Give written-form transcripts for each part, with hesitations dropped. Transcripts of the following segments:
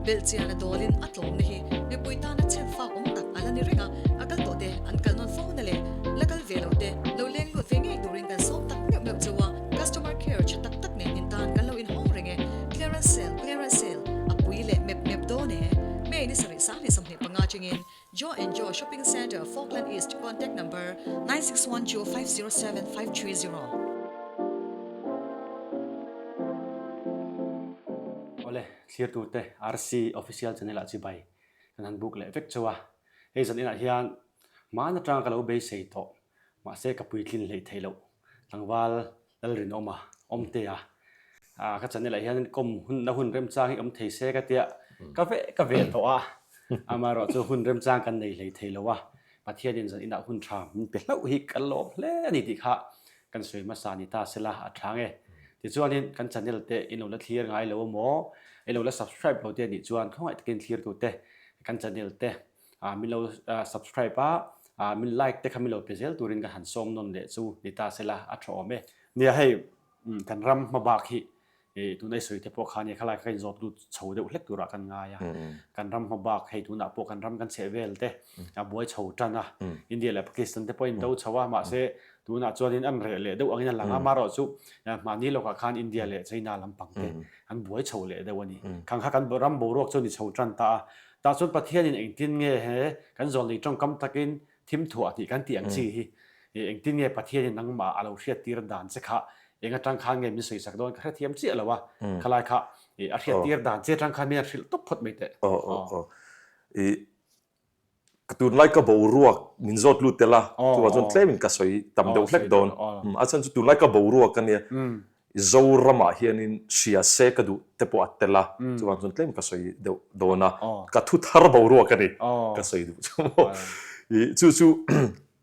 Belhchian a dawlin a tlawmna hi mipui tana chhem fak awm tak a la ni reng a, a kal tawh te an kal nawn fo na leh la kal ve lo te lo leng lut ve ngei turin kan sawm tak meuh meuh cheu a, customer care tha tak tak nen in tan kan lo inhawng reng e, clearance sale clearance sale a pui leh mep mep dawn e. May ni sarih 25 chengin Joe and Joe Shopping Centre, Falkland East, Contact number, 9612 507 530. Awle, thlirtute RC Official Channel ah chibai kan han book leh vek chauh a. Hei zan inah hian hmaan atanga ka lo beisei tawh, mahse ka puitlin hleih theih loh tlangval Lalrinawma Awmtea ka channel ah hian kawm hunna hun remchang hi awm thei se ka tia ka ve ka ve tawh a, amaherawh chu hun remchang kan nei hlei thei lo a, Pathianin zan inah hun tha min pe hlauh hi ka lawm hle a ni tih kha kan sawi hmasa ni ta sela a tha nge. Tichuanin kan channel te in lo la thlir ngai lo emaw, in lo la subscribe lo te anih chuan khawngaih takin thlirtute kan channel te min lo subscribe a, min like te kha min lo pe zel turin ka han sawm nawn leh chu ni ta sela a tha awm e. Nia hei kan ram hma bak hi tuna i sawi te pawh kha nia khalai kha ka inzawt lut chho deuh hlek turah kan ngai a, kan ram hma bak hei tunah pawh kan ram kan chheh vel te a buai chho tan a, India leh Pakistan te pawh a indo chho a, mahse tunah chuanin an reh leh deuh angin a lang a, amaherawh chu mahni lawkah khan India leh China lampang te an buai chho leh deuh a ni. Khang kha kan ram boruak chu a ni chho tan ta a, Tah chuan Pathianin engtin nge he kan zawlnei tawngkam takin thim thuah tih kan tih ang chi hi engtin nge Pathianin nangmah a lo hriattir dan che kha eng atang khan nge min sawisak dawn ka hrethiam chiah lo a, khalai kha a hriattir dan che atang khan min han hrilh tawp phawt mai teh. Aw aw aw. I ka tunlai ka boruak min zawt lut tel a, chuvang chuan tlemin ka sawi tam deuh hlek dawn. A chhan chu tunlai ka boruak a nia. Zoramah hianin hria se ka duh te pawh a tel a, chuvang chuan tlem ka sawi deuh dawn a, ka thu thar boruak a ni ka sawi duh chu maw. I chu chu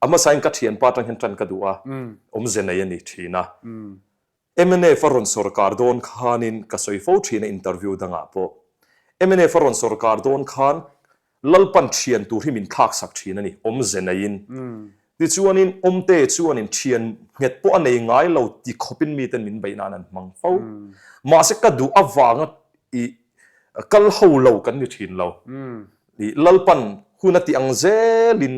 a hmasain ka thianpa atang hian tan ka duh a, awmze nei a ni thin a. Mnf a rawn sawrkar dawn khanin ka sawi fo thin a interview dangah pawh. Mnf a rawn sawrkar dawn khan Lalpan thian tur hi min thlak sak thin a ni, awmze neiin. Tichuanin Awmte chuanin thian nghet pawh a nei ngai lo ti khawpin miten min beih nan an hmang fo. Mahse ka duh avanga i kal ho lo kan ni thin lo. I Lalpan hun a tih ang zelin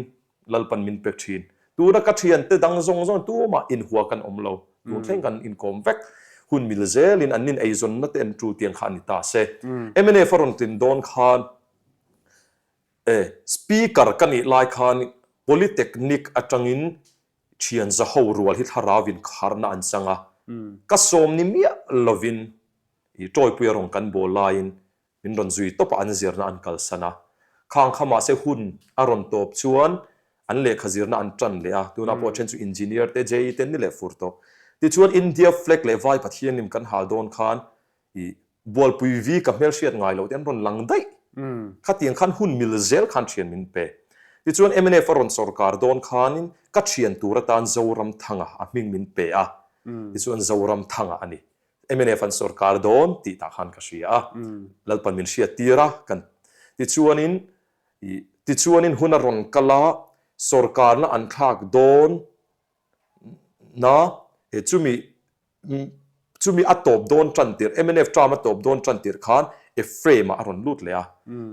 Lalpan min pe thin. Tuna ka thiante dang zawng zawng tumah inhua kan awm lo. Tun thleng kan inkawm vek. Hun mil zelin an nin eizawnna te an tul tiang kha a ni ta se. Mnf a rawn tlin dawn khan E, Speaker ka nih lai khan Polytechnic atangin thian zaho rual hi thlarauin kharna an chang a, ka sawm ni miah lovin i Tawipuia rawn kan bawl laiin min rawn zui tawp a, an zirna an kalsan a. Khang kha mahse hun a rawn tawp chuan an lehkha zirna an tan leh a, tunah pawh then chu Engineer te, JE te an ni leh fur tawh. Tichuan India flag leh Vai Pathianlim kan hal dawn khan I bualpui vi ka hmelhriat ngai loh te an rawn lang daih. Khatiang khan hun mil zel khan thian min pe. Tichuan mnf a rawn sawrkar dawn khanin ka thian tur atan Zoramthanga a hming min pe a. Tichuan Zoramthanga a ni. Mnf an sawrkar dawn tih tah khan ka hria a. Lalpan min hriat tir a kan tichuanin i tichuanin hun a rawn kal a sawrkarna an thlak dawn na e chumi Chumi a tawp dawn tan tirh, mnf term a tawp dawn tan tirh khan Ephraim-ah a rawn lut leh a.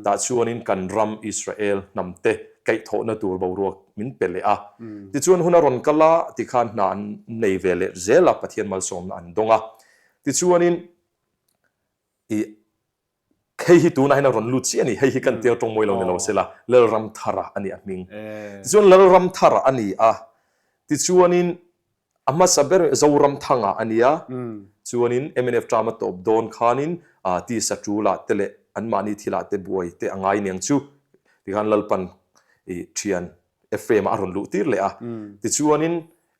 Tah chuanin kan ram Israel hnamte kaihthawhna tur boruak min pe leh a. Tichuan hun a rawn kal a, tikhan hna an nei ve leh zel a, Pathian malsawmna an dawng a. Tichuanin i Hei hi tunah hian a rawn lut chiah a ni. Hei hi kan tir tawng mawi lo ni lo se la, Lalramthara a ni a hming. Tichuan Lalramthara a ni a, tichuanin a hmasa ber Zoramthanga a ni a, chuanin mnf term a tawp dawn khanin tisa tulah te leh anmahni thilah te buai te a ngai niang chu tikhan Lalpan i thian Ephraim-a a rawn luh tir leh a. Tichuanin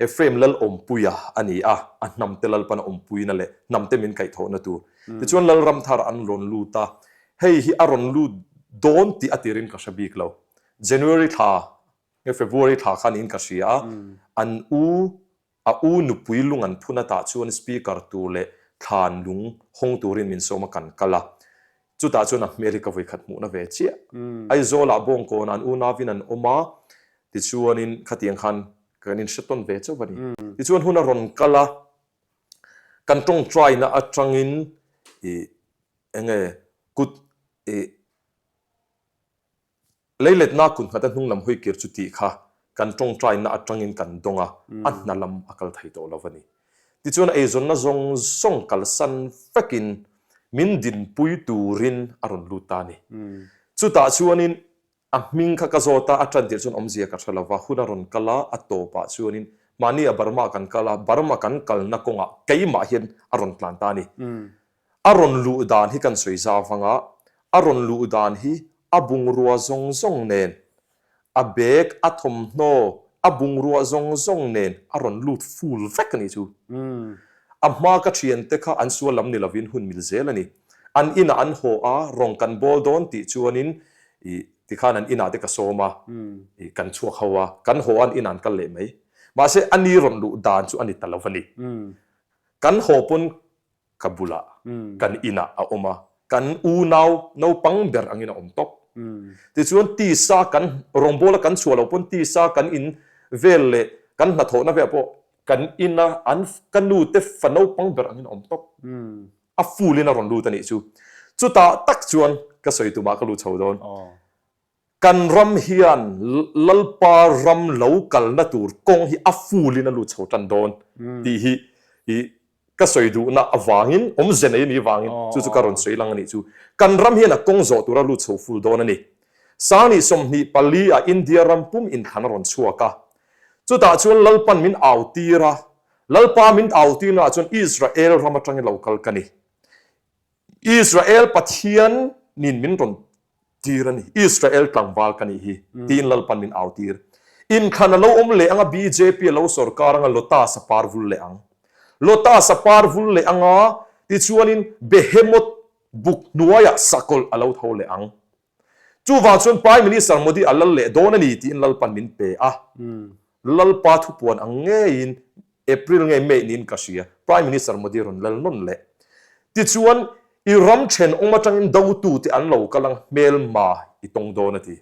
Ephraim lal awmpuia a ni a, a hnamte Lalpan a awmpuina leh hnamte min kaihthawhna tur. Tichuan Lalram thar an rawn lut a, hei hi a rawn lut dawn tih a tirin ka hre bik lo. January thla nge February thla khan in ka hria a, an u A u nupui lung an phun atah chuan speaker tur leh thlan lung hawng turin min sawm a kan kal a. Chutah chuan a hmel hi ka vawikhat hmuhna ve chiah. Aizawlah Bawngkawnah an unauin an awm a, tichuanin khatiang khan kan inhre tawn ve chauh a ni. Tichuan hun a rawn kal a, kan tawngtaina atangin ih enge kut ih. Leiletna kut nghata hnung lam hawi kir chu tih kha kan tawngtaina atangin kan dawng a, a hna lam a kal thei tawh lo a ni. Tichuan eizawnna zawng zawng kalsan vekin min dinpui turin a rawn lut ta a ni. Chutah chuanin a hming kha ka zawt a, a tan tirh chuan awmzia ka hre lo va, hun a rawn kal a, a tawpah chuanin mahni a Burma kan kal a, Burma kan kalna kawngah keimah hian a rawn tlan ta a ni. A rawn luh dan hi kan sawi zau vang a, a rawn luh dan hi a bungrua zawng zawng nen, a bag, a thawmhnaw, a bungrua zawng zawng nen a rawn lut full vek a nih chu. A hma ka thiante kha an sual lam ni lovin hun mil zel a ni. An inah an haw a, rawng kan bawl dawn tih chuanin ih tikhan an inah te ka sawm a, ih kan chhuak ho a, kan haw a an inah an kal leh mai. Mahse a ni rawn luh dan chu a ni ta lo a ni. Kan haw pawn ka bulah kan inah a awm a, kan unau naupang ber angin a awm tawp. Tichuan tisa kan rawngbawla kan chhuah loh pawn tisa kan in vel leh kan hnathawhna velah pawh kan ina an ka nute fa naupang ber angin a awm tawp. A full in a rawn lut a nih chu. Chutah tak chuan ka sawi tumah ka lut chho dawn. Kan ram hian Lalpa ram lo kalna tur kawng hi a full in a lut chho tan dawn tih hi i ka sawi duhna avangin awmze nei a nih vangin chu chu ka rawn sawi lang a nih chu. Kan ram hian a kawng zawh tura lut chho full dawn a ni. Sangni 24 ah India ram pum inthlan a rawn chhuak a. Chutah chuan Lalpan min au tir a, Lalpa min au tirna ah chuan Israel ram atangin lo kal ka ni. Israel Pathian nin min rawn tir a ni. Israel tlangval ka nih hi tiin Lalpan min au tir. Inthlan a lo awm leh anga bjp a lo sorkar anga Lotus a par vul leh ang. Lotus a par vul leh anga tichuanin Behemoth buk hnuaiah sakawlh a lo tho leh ang. Chuvang chuan Prime Minister Modi a lal leh dawn a ni tiin Lalpan min pe a. Lalpa thupuan ang ngeiin April ngei May niin ka hria, Prime Minister Modi rawn lal nawn leh. Tichuan, i ram thenawm atangin dotute an lo kal ang hmelma i tawng dawn a ti.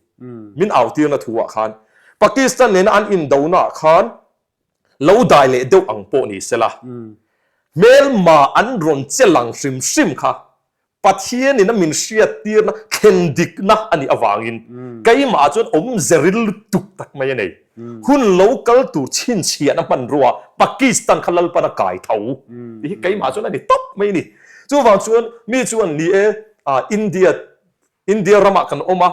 Min autirna thu ah khan Pakistan nena an indona ah khan lo dai leh deuh ang pawh ni sela, hmelma an rawn che lang hrim hrim kha Pathianin a min hriattirna thlen dikna a nih avangin keimah chuan awmze ril lutuk tak mai a nei. Hun lo kal tur chhinchhiahna hmanrua Pakistan kha Lalpan a kai tho tih hi keimah chuan a ni tawp mai a ni. Chuvang chuan mi chuan ni e India India ramah kan awm a,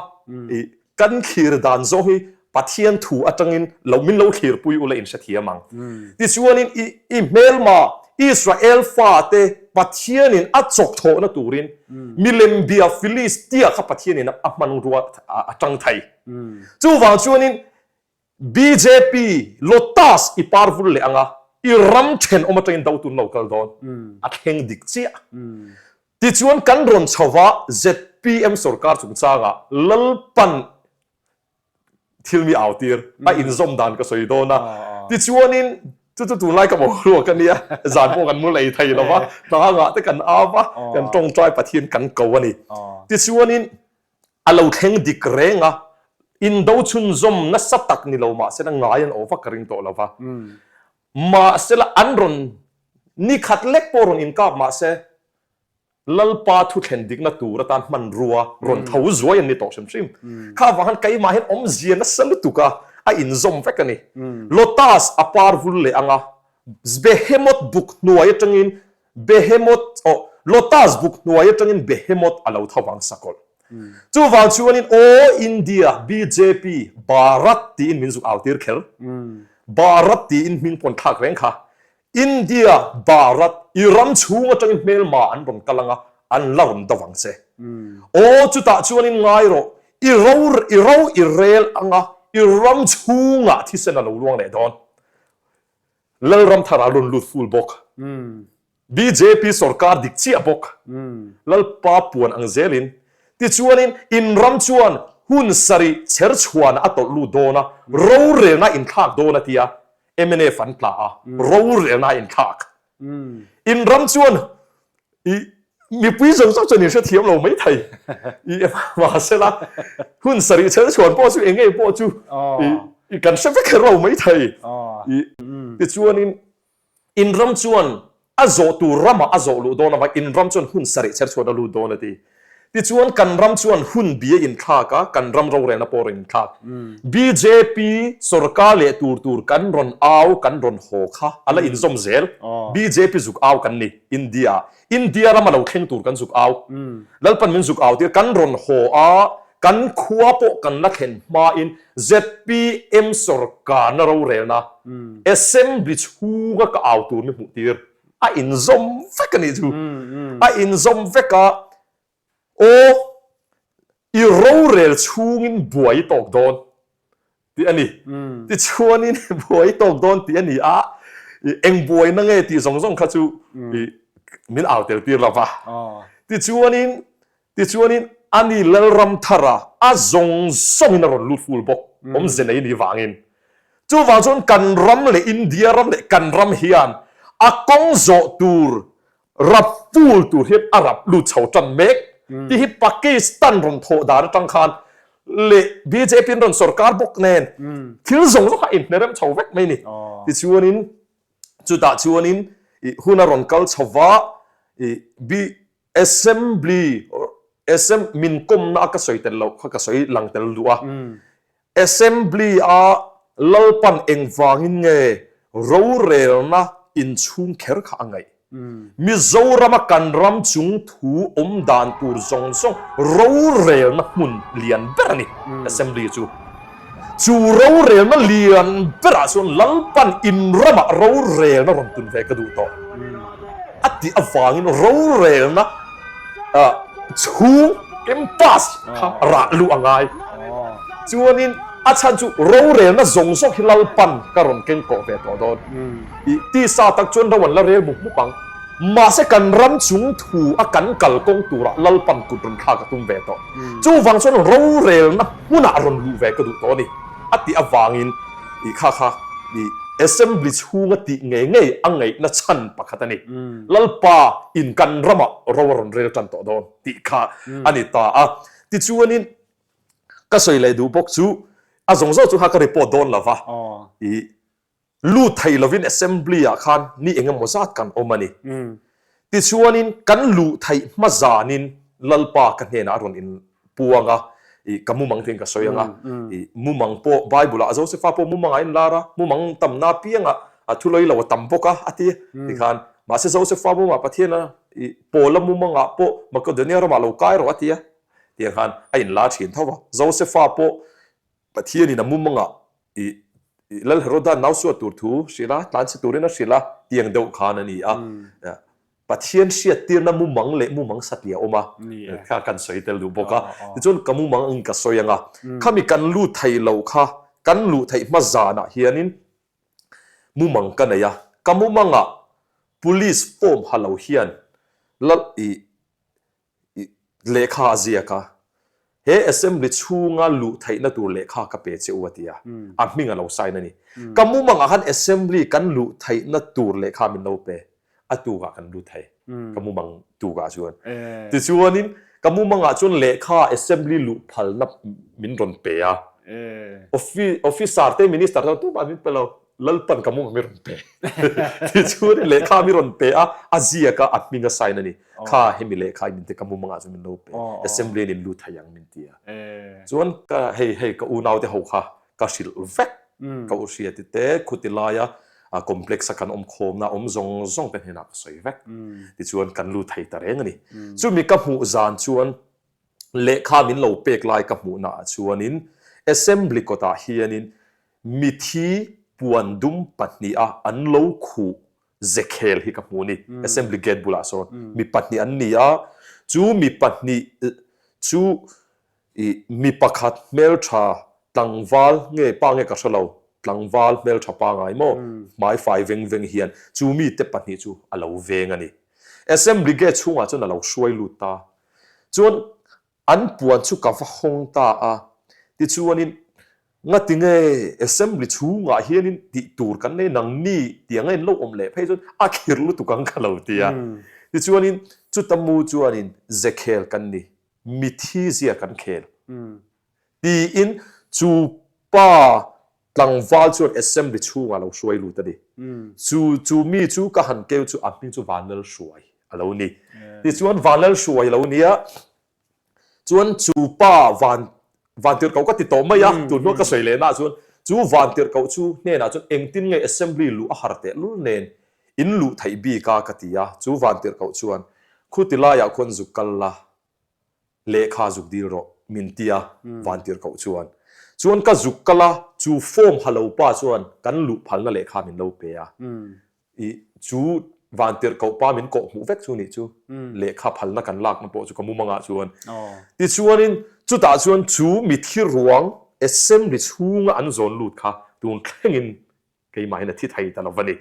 Kan thlir dan zawng hi Pathian thu atangin lo min lo thlirpui ula in hrethiam ang. Tichuanin i i hmelma Israel fate Pathianin a chawk thawhna turin milem bia Philistia kha Pathianin a hmanrua a tang thei. Chuvang chuanin bjp Lotus i par vul leh anga i ram thenawm atangin do tun lo kal dawn a thleng dik chiah. Tichuan kan rawn chho va zpm sorkar chungchangah Lalpan thil mi au tir a inzawm dan ka sawi dawn a. Tichuanin chu chu tunlai ka boruak a nia, zan pawh kan mu lei thei lo va, tlangah te kan au va, kan tawngtai Pathian kan ko a ni. Tichuanin a lo thleng dik reng a, indo chhunzawm nasa tak ni lo mahsela ngai an awh vak ka ring tawh lo va. Mahsela an rawn ni khat lek pawh rawn inkap mahse Lalpa thu thlen dikna tur atan hmanrua rawn tho zuai an ni tawh hrim hrim. Kha avang khan keimah hian awmzia nasa lutuk a, a inzawm vek a ni. Lotus a par vul leh anga Behemoth buk hnuai atangin Behemoth aw Lotus buk hnuai atangin Behemoth a lo tho vang sakawlh. Chuvang chuanin aw India bjp Bharat tiin min zuk au tir kher. Bharat tiin hming pawn thlak reng kha. India Bharat i ram chhung atangin hmelma an rawn kal anga an la rawn do vang che. Aw chutah chuanin ngai rawh i ro i ro i rel anga i ram chhungah thisen a lo luang leh dawn. Lalramthar a rawn lut full bawk. Bjp sorkar dik chiah bawk. Lalpa puan ang zelin. Tichuanin in ram chuan hun sarih chher chhuanah a tawlh lut dawn a, rorelna a inthlak dawn a tia mnf an tla a, rorelna a inthlak. In ram chuan i mipui zawng zawng chuan in hrethiam lo mai thei. I mahsela hun sarih chher chhuan pawh chu eng nge pawh chu i kan hre vek kher lo mai thei. I tichuanin In ram chuan a zawh tur ramah a zawh luh dawn avang in ram chuan hun sarih chher chhuan a lut dawn a ti. Tichuan kan ram chuan hun bi a inthlak a, kan ram rorelna pawh a rawn inthlak. Bjp sorkar leh tur tur kan rawn au, kan rawn haw kha a la inzawm zel. Bjp zuk au kan ni India ah. India ram a lo thleng tur kan zuk au. Lalpan min zuk au tir kan rawn haw a, kan khua pawh kan la thlen hmain zpm sorkarna rorelna Assembly chhunga ka au tur mi hmuh tir. A inzawm vek a nih chu. A inzawm vek a, aw i rorel chhungin buai i tawk dawn tih a ni. Tichuanin buai i tawk dawn tih a ni a, eng buaina nge tih zawng zawng kha chu min au tel tir lo va. Tichuanin Tichuanin ani Lalram thara a zawng zawngin a rawn lut ful bawk, awmze nei ni vangin. Chuvang chuan kan ram leh India ram leh kan ram hian a kawng zawh tur rap ful tur hian a rap lut chho tan mek tih hi Pakistan rawn thawh dan atang khan leh bjp an rawn sorkar bawk nen thil zawng zawng kha a inhnerem chho vek mai ni. Tichuanin chutah chuanin hun a rawn kal chho va, Assembly Assem min kawmna a ka sawi tel loh kha ka sawi lang tel duh a. Assembly a Lalpan engvangin nge rorelna inchhung kher kha a ngaih? Mizorama kan ram chung thu awm dan tur zawng zawng rorelna hmun lian ber a ni Assembly chu. Chu rorelna lian berah chuan Lalpan in ramah rorelna rawn tun ve ka duh tawh. A tih avangin rorelna chhung campus kha rah luh a ngai. Chuanin a chhan chu rorelna zawng zawng hi Lalpan ka rawn keng kawh ve tawh dawn. I tisa tak chuan ro an la rel mup mup ang. Mahse kan ram chung thu a kan kal kawng turah Lalpan kut rawn thlak a tum ve tawh. Chuvang chuan rorelna hmunah rawn luh ve ka duh tawh a ni. A tih avangin i kha kha i Assembly chhunga tih ngei ngei a ngaihna chhan pakhat a ni. Lalpa in kan ramah ro a rawn rel tan tawh dawn tih kha a ni ta a. Tichuanin ka sawi leh duh bawk chu a zawng zawng chu kha ka report dawn lo va, i Lut thei lovin Assembly ah khan ni eng emaw zat kan awm a ni. Tichuanin kan luh theih hma zanin Lalpa ka hnenah a rawn in puang a, i ka mumang tiin ka sawi ang a, i mumang pawh Bible ah Josefa pawh mumang ah a inlar a, mumang tamna apiangah a thulawi lo a tam bawk a a ti tikhan mahse Josefa mumah Pathian a i Paula mumangah pawh Makedonia ramah lo kai rawh a ti a tiang khan a inlar thin tho va, Josefa pawh Pathianin a mumangah i Lal Heroda nau suat tur thu hrilh a, tlan chhe turin a hrilh a, tiang deuh khan a ni a. Pathian hriattirna mumang leh mumang satliah a awm a, kha kan sawi tel duh bawk a. Tichuan ka mumang ang ka sawi ang a, khami kan lut thei lo kha kan luh theih hma zanah hianin mumang ka nei a, ka mumangah police form ha lo hian Lal i Lehkha a ziak a, He Assembly chhunga luh theihna tur lehkha ka pe che u a ti a, a hming a lo sign a ni. Ka mumangah khan Assembly kan luh theihna tur lehkha min lo pe, a tukah kan lut thei, ka mumang tukah chuan. Tichuanin ka mumangah chuan lehkha Assembly luh phalna min rawn pe a, Officer te Minister te tumah min pe lo, Lalpan ka mumang mi rawn pe. Tichuanin lehkha mi rawn pe a, a ziak a, a hming a sign a ni. Kha hemi lehkha i min te ka mumangah chuan min lo pe. Assembly in lut thei ang min ti a. Chuan ka hei hei ka unaute ho kha ka hrilh vek. Ka u hriati te khuti laia complex a kan awm khawmna awm zawng zawng te hnenah ka sawi vek. Tichuan kan lut thei ta reng a ni. Chumi ka hmuh zan chuan lehkha min lo pek lai ka hmuhnaah chuanin Assembly kawtah hianin Mithi puan dum pahniha an lo khuh zekhel hi ka hmu a ni. Assembly gate bulah sawn mi pahnih an ni a, chu mi pahnih chu i mi pakhat hmeltha tlangval nge pa nge ka hre lo, tlangval hmeltha pangai maw hmai fai veng veng hian chu mite pahnih chu a lo veng a ni. Assembly gate chhungah chuan a lo hruai lut ta. Chuan An puan chu ka va hawng ta a, tichuanin, Ngati nge Assembly chhungah hianin tih tur kan nei nangni tiang a in lo awm leh phei chuan a khirh lutuk ang ka lo ti a. Tichuanin chuta mu chuanin ze khel kan ni, mithi zia kan khel tiin chu pa tlangval chuan Assembly chhungah lo hruai lut a ni. Chu chu mi chu ka han keu chu a hming chu Vanlalhruai a lo ni. Tichuan Vanlalhruai a lo ni a. Chuan chu pa van vantirhkoh ka ti tawh mai a, tun hnuah ka sawi leh naah chuan chu vantirhkoh chu hnenah chuan engtin nge assembly luh a har teh lul nen in luh theih bik a ka ti a, chu vantirhkoh chuan khuti laiah khuan zuk kal la, lehkha zuk dil rawh min ti a, vantirhkoh chuan. Chuan ka zuk kal a, chu form ha lo pa chuan kan luh phalna lehkha min lo pe a. I chu vantirhkoh pa min kawh hmuh vek chu nih chu lehkha phalna kan lakna pawh chu ka mumangah chuan. Tichuanin chutah chuan chu mithi ruang assembly chhunga an zawn lut kha tun thlengin keimahin a thi thei ta lo va ni.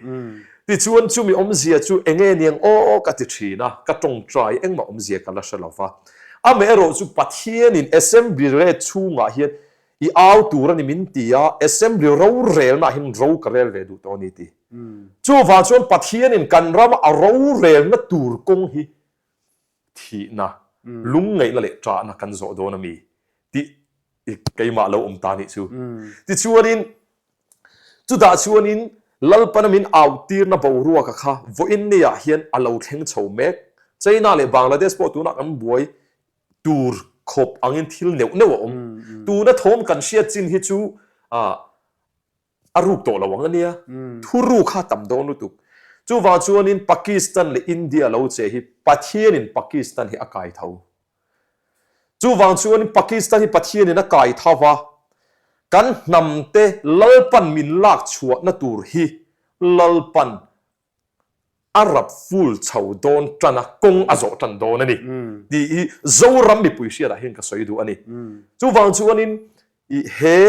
Tichuan chumi awmzia chu enge niang aw ka ti thin a, ka tawngtai engmah awmzia ka la hre lo va. Amaherawh chu Pathianin assembly rate chhungah hian I au tur a ni min ti a, Assembly rorelnaah hian ro ka rel ve duh tawh a ni ti. Chuvang chuan Pathianin kan rama a rorelna tur kawng hi thihna, lungngaihna leh ṭahna kan zawh dawn a mi tih i keimah lo awm ta nih chu. Tichuanin chutah chuanin Lalpana min autirna boruaka kha vawiin neiah hian a lo thleng chho mek. China leh Bangladesh pawh tunah kan buai tur khawp angin thil neuh neuh a awm. Tuna thawm kan hriat chin hi chu a ruk tawh lo ang a nia. Thu ruk kha a tam dawn lutuk. Chuvang chuanin Pakistan leh India lo che hi Pathianin Pakistan hi a kai tho. Chuvang chuanin Pakistan hi Pathianin a kai tho va, kan hnamte Lalpan min lak chhuahna tur hi Lalpan a rap full chho dawn tan a, kawng a zawh tan dawn a ni tih hi Zoram mipui hriatah hian ka sawi duh a ni. Chuvang chuanin i he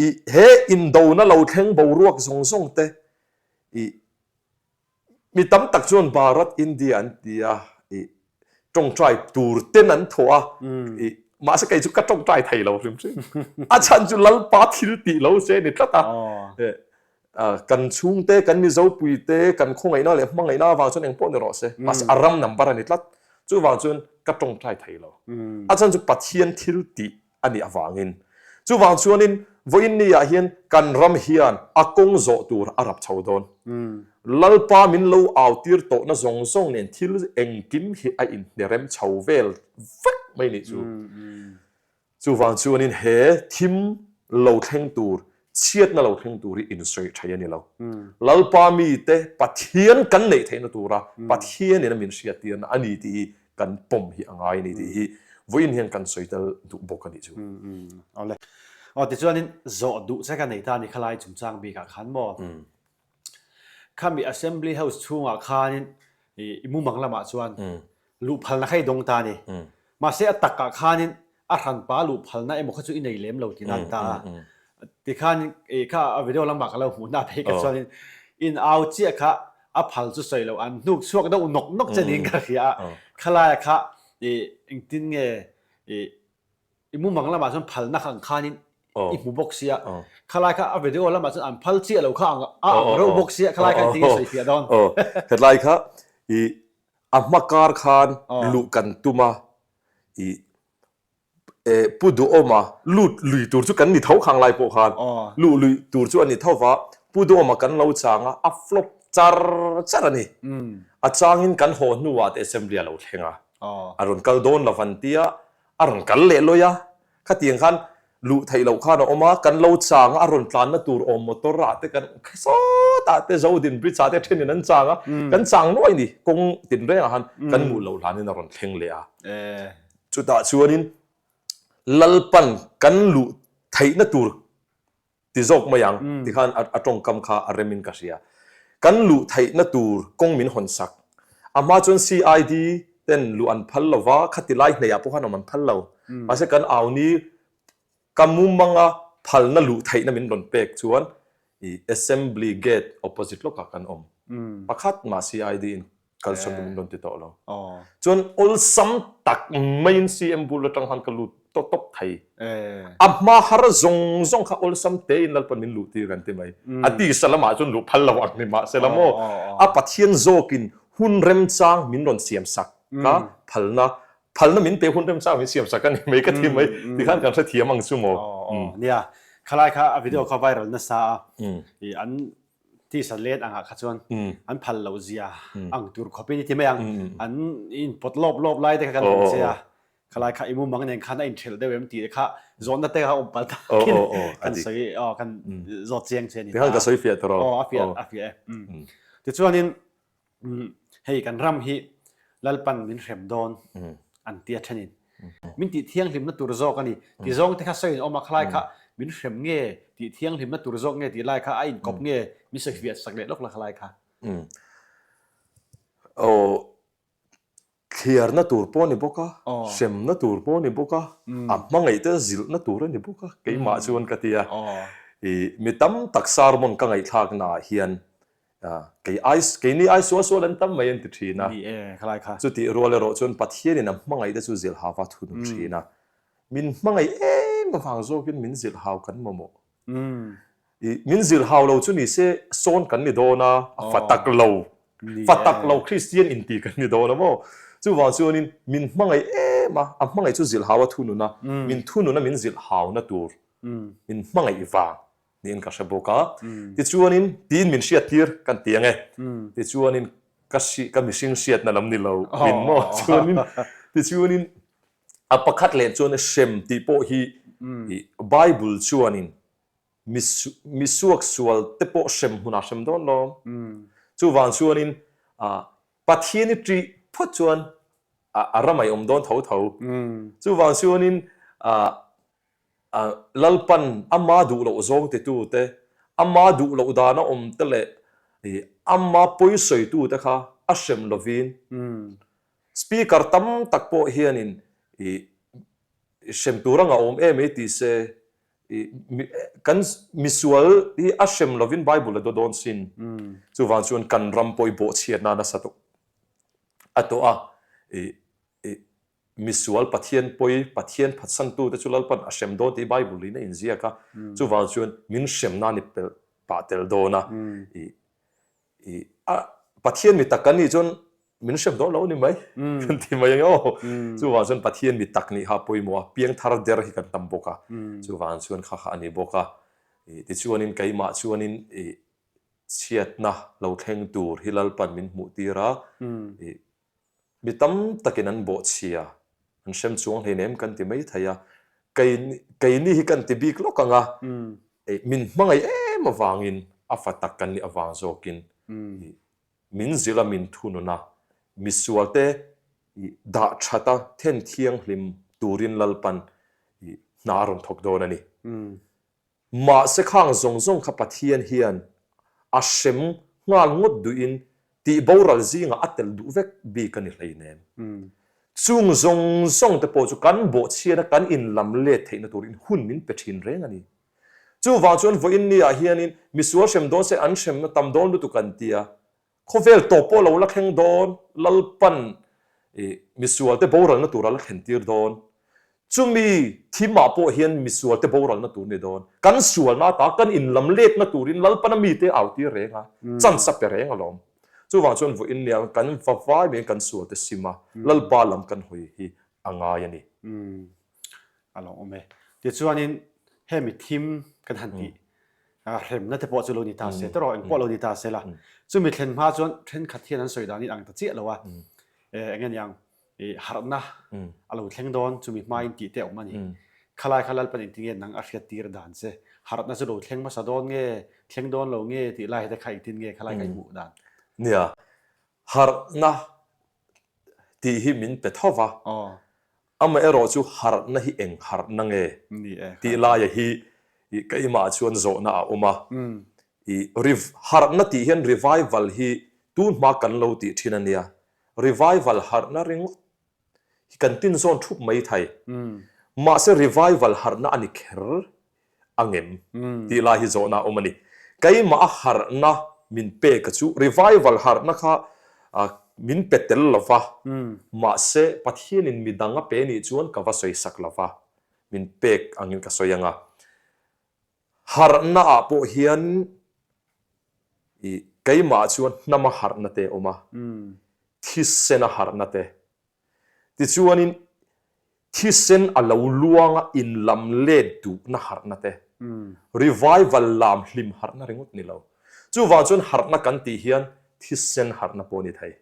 i he indona lo thleng boruak zawng zawng te i mi tam tak chuan Bharat India an ti a, i tawngtai tur ten an thawh a, i mahse kei chu ka tawngtai thei lo hrim hrim. A chhan chu Lalpa thil tih lo se ni tlat a. Kan chhungte, kan Mizopuite, kan khawngaihna leh hmangaihna avang chuan engpawh ni rawh se, mahse a ram number a ni tlat. Chuvang chuan ka tawngtai thei lo. A chhan chu Pathian thil tih a nih avangin. Chuvang chuanin vawiin ni ah hian kan ram hian a kawng zawh tur a rap chho dawn. Lalpa min lo au tir tawhna zawng zawng nen thil engkim hi a inhnerem chho vel vek mai nih chu. Chuvang chuanin he thim lo thleng tur, chhiatna lo thleng tur hi insawi thei a ni lo. Lalpa mite Pathian kan neih theihna tura Pathianin a min hriattirna a ni tih hi kan pawm hi a ngai a ni tih hi vawiin hian kan sawi tel duh bawk a nih chu. Awle. Aw tichuanin zawh duh che ka nei ta a ni khalai chungchang bikah khan maw? Khami Assembly House chhungah khanin i mumang lamah chuan luh phalna kha i dawng ta a ni. Mahse a takah khanin a hranpa luh phalna emaw kha chu i nei lem lo tihna a ni ta a. Tikhan i kha a video lamah ka lo hmuh na phei ka chuanin in au chiah kha a phal chu sawi lo an hnuk chhuak deuh nawk nawk che niin ka hria a. Khalaia kha i engtin nge i i mumang lamah chuan phalna kha ang khanin i hmu bawk sia. Khalai kha a video lamah chuan an phal chiah lo kha ang a ang reuh bawk sia khalai kha engtin nge sawi fiah dawn. Hetlai kha i a hma kar khan luh kan tum a i Pu Duhawma lut lui tur chu kan ni tho khang lai pawh khan luh lui tur chu a ni tho va, Pu Duhawma kan lo chang a, a flop char char a ni. A changin kan haw hnuah te assembly a lo thleng a, a rawn kal dawn lo van tia a rawn kal leh lawi a, khatiang khan luh theih loh khan a awm a, kan lo chang a, a rawn tlanna tur awm motor ah te kan sawtah te Zodin bridge ah te thenin an chang a, kan chang nuai ni, kawng tinrengah khan kan hmuh loh hlanin a rawn thleng leh a. Chutah chuanin Lalpan kan luh theihna tur ti zawk mai ang tikhan a tawngkam kha a remin ka hria. Kan luh theihna tur kawng min hawn sak. A hma chuan CID ten luh an phal lo va, khati lai hneihah pawh khan awm an phal lo. Mahse kan auni ka mumanga phalna luh theihna min rawn pek chuan i Assembly gate opposite lawkah kan awm. Pakhat mah CID in kalsawn min rawn ti tawh lo. Chuan awlsam tak maiin CM bul atang khan ka lut tawp tawp thei. A hma har zawng zawng kha awlsam tein Lalpan min luh tir kan ti mai. A tisa lamah chuan luh phal lo ang ni mahse la maw a Pathian zawkin hun remchang min rawn siam sak ka phalna phalna min pe hun remchang min siam sak a ni mai ka ti mai tikhan kan hrethiam ang chu maw. Nia, khalai kha a video kha viral nasa a, an tisa let angah kha chuan an phal loh zia ang tur khawpin i ti mai ang, an inpawt lawp lawp lai te kha kan hmu che a. Khalai kha i mumang nen khan a inthelh deuh em tih te kha zawhna te kha awm palh takin kan sawi aw kan zawt chiang che a ni ta. Tikhan ka sawi fiah tawh rawh. Aw a fiah a fiah e. Tichuanin hei kan ram hi Lalpan min hrem dawn an ti a thenin min tih thianghlimna tur zawk a ni ti zawng te kha sawiin awm a khalai kha min hrem nge tih thianghlimna tur zawk nge tih lai kha a inkawp nge min sawi fiah sak leh lawk la khalai kha. Aw Thliarna tur pawh a ni bawk a, hremna tur pawh a ni bawk a, a hmangaih te zilhna tur a ni bawk a, keimah chuan ka ti a. I mi tam tak sermon ka ngaihthlaknaah hian kei ai keini ai sual sual an tam mai an ti thin a. Chutih rual erawh chuan Pathianin a hmangaih te chu zilhhau a thunun thin a. Min hmangaih em avang zawkin min zilhhau kan mamawh. I min zir hau lo chu ni se sawn kan ni dawn a, a fa tak lo, fa tak lo Kristian inti kan ni dawn a maw? Chuvang chuanin min hmangaih em a, a hmangaih chu zilh hau a thunun a, min thunun a min zilh hauna tur min hmangaih vang niin ka hre bawk a. Tichuanin tiin min hriattir kan ti ang e. Tichuanin ka hri ka mihring hriatna lam ni lo min maw? Chuanin tichuanin A pakhat leh chuan hrem tih pawh hi Bible chuanin mi suak sual te pawh hrem hmunah hrem dawn lawm. Chuvang chuanin Pathian i ṭih phawt chuan a ramai awm dawn tho tho. Chuvang chuanin Lalpan ama duh loh zawng titute, ama duh loh dana awm te leh ama pawisawitute kha a hrem lovin Speaker tam tak pawh hianin i hrem tur anga awm em ei ti se i kan misual hi a hrem lovin Bible a daw dawn sin. Chuvang chuan kan ram pawh i bawhchhiatna nasa tawh a tawh a i i misual Pathian pawi Pathian phatsantute chu Lalpan a hrem dawn tih Bible in a inziak a. Chuvang chuan min hremna ni pelh pah tel dawn a i i a Pathian mi tak kan nih chuan min hrem dawn lo ni mai kan ti mai ang aw. Chuvang chuan Pathian mi tak nih kha a pawimawh a, piangthar der hi kan tam bawk a, chuvang chuan kha kha a ni bawk a. I tichuanin keimah chuanin i chhiatna lo thleng tur hi Lalpan min hmuh tir a, i Mi tam takin an bawhchhia, an hrem chuang hleinem kan ti mai thei a, kei keini hi kan ti bik lawk ang a, min hmangaih em avangin a fa tak kan nih avang zawkin min zilh a min thunun a, misualte dah that a then thianghlim turin Lalpan hna a rawn thawk dawn a ni. Mahse khang zawng zawng kha Pathian hian a hrem nghal ngawt duhin tih boral zingah a tel duh vek bik a ni hleinem. Chung zawng zawng te pawh chu kan bawhchhiat a kan inlam let theihna turin hun min pe thin reng a ni. Chuvang chuan vawiin niah hianin misual hrem dawn se an hremna tam dawn lutuk an ti a, Khawvel tawp pawh lo la thleng dawn, Lalpan misualte boralna tur a la thlen tir dawn. Chumi thimah pawh hian misualte boralna tur ni dawn. Kan sualna ata kan inlam letna turin Lalpan a mite au tir reng a, chance a pe reng alawm. Chuvang chuan vawiin nia kan va vai mai kan sualte sim a, Lalpa lam kan hawi hi a ngai a ni. A lo awm e. Tichuanin hemi thim kan han tih hremna te pawh chu lo ni ta se tawrh eng pawh lo ni ta se la. Chumi thlen hma chuan thenkhat hian an sawi danin ang ta chiah lo a. Eng nge niang harhna a lo thleng dawn chumi hmain tih te a awm a ni. Khalai kha Lalpan engtin nge nang a hriat tir dan che? Harhna chu lo thleng hmasa dawn nge, thleng dawn lo nge tih lai te kha engtin nge khalai kha i hmuh dan? Nia, harhna tih hi min pe tho va. Amaherawh chu harhna hi eng harhna nge tih laia hi keimah chuan zawhna a awm a. I harhna tih hian revival hi tun hma kan lo tih thin a nia. Revival harhna ringawt hi kan tin zawn thup mai thei. Mahse revival harhna a ni kher a ngem tih lai hi zawhna a awm a ni. Keimah a harhna min pek a chu revival harhna kha min pe tel lo va, mahse Pathianin mi dang a pe nih chuan ka va sawi sak lo va, min pek angin ka sawi ang a. Harhna ah pawh hian i keimah chuan hnama harhna te a awm a, thisena harhna te Tichuanin thisen a lo luanga inlam let duhna harhna te, revival lam hlim harhna ringawt ni lo. Chuvang chuan harhna kan tih hian thisen harhna pawh a ni thei.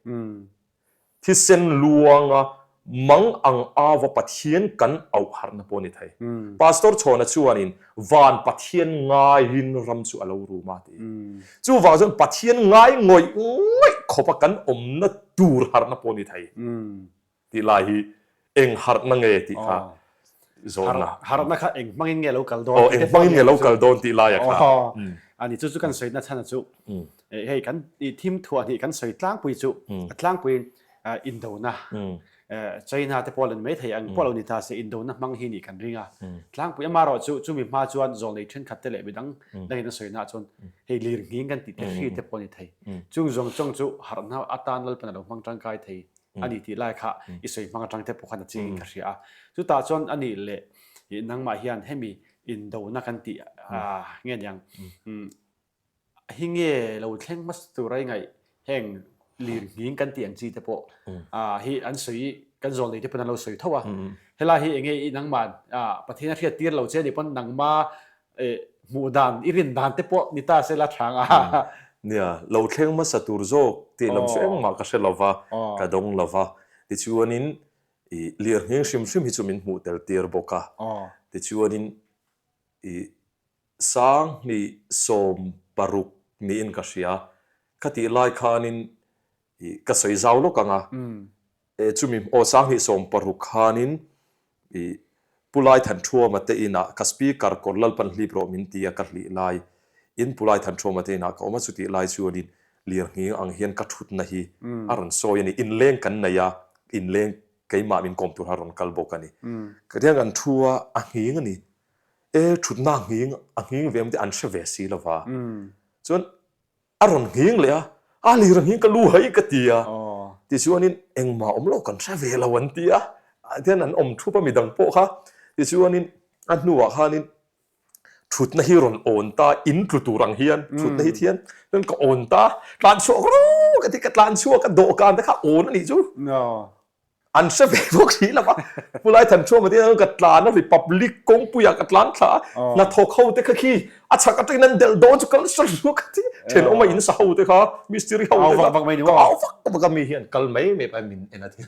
Thisen luanga Mang ang ava Pathian kan auh harhna pawh a ni thei. Pastor Chhawna chuanin van Pathian ngaiin ram chu a lo rum a ti. Chuvang chuan Pathian ngai ngawih ngawih khawpa kan awmna tur harhna pawh a ni thei. Tih lai hi eng harhna nge tih kha zawhna. Harhna kha eng hmangin nge lo kal dawn? Aw, eng hmangin nge lo kal dawn tih laia kha. A ni, chu chu kan sawina chhan a chu. Hei kan thim thuah hnih kan sawi tlangpui chu a tlangpuiin indona China te pawh la ni mai thei ang pawh lo ni ta se indona hmang hi nih kan ring a. Tlangpui amaherawh chu chumi hma chuan zawlnei thenkhat te leh midang dangin a sawina ah chuan hei lir nghing kan tih te hri te pawh a ni thei. Chung zawng chawng chu harhna atan Lalpan a lo hmang tangkai thei a ni tih lai kha i sawi hmang atang te pawh khan a chiang in ka hria a. Chutah chuan a nih leh nangmah hian hemi indona kan tih nge niang hi nge lo thleng hmasa tur a i ngaih heng lir nghing kan tih ang chi te pawh hi an sawi kan zawl nei te pawn an lo sawi tho a. Helai hi enge i nangmah Pathian a hriat tir lo che ni pawn nangmah Hmuh dan, i rin dan te pawh ni ta se la thang a. Nia, lo thleng hmasa tur zawk tih lam chu engmah ka hre lo va, ka dawng lo va. Tichuanin i lirnghing hrim hrim hi chu min hmuh tel tir bawk a. Tichuanin i sanghnih 16 niin ka hria. Khatih lai khanin i ka sawi zau lawk ang a. E chumi aw 2016 khanin i Pu Lai Thanṭhuama te inah ka speaker kawr Lalpan hlip rawh min ti a ka hlih lai in Pu Lai Thanṭhuama te inah ka awm a chutih lai chuanin lirnghing ang hian ka thutna hi a rawn sawi a ni. Inleng kan nei a, inleng keimah min kawm tur a rawn kal bawk a ni. Ka tiang kan thu a, a nghing a ni. E thutna a nghing a nghing ve em te an hre ve si lova. Chuan A rawn nghing leh a, a lir a nghing ka lu hai ka ti a, tichuanin engmah awm lo kan hre ve lo an ti a, tihian an awm thup a midang pawh kha, tichuanin a hnuah khanin thutna hi rawn awn ta, in tlu tur ang hian thutna hi thian chuan ka awn ta, tlan chhuak rawh ka ti, ka tlan chhuak a dawhkan te kha awn a nih chu. An hre ve bawk si lo a, Pu Lai Thanṭhuama te hian ka tlan a, Republic kawngpuiah ka tlan thla a, hnathawk ho te kha khi a chhak atangin an delh dawn chu kal hre ruak a ti, thenawm a in sa ho te kha, mistiri ho te kha, ka au vak vak a, mi hian kal mai mai pai min en a ti,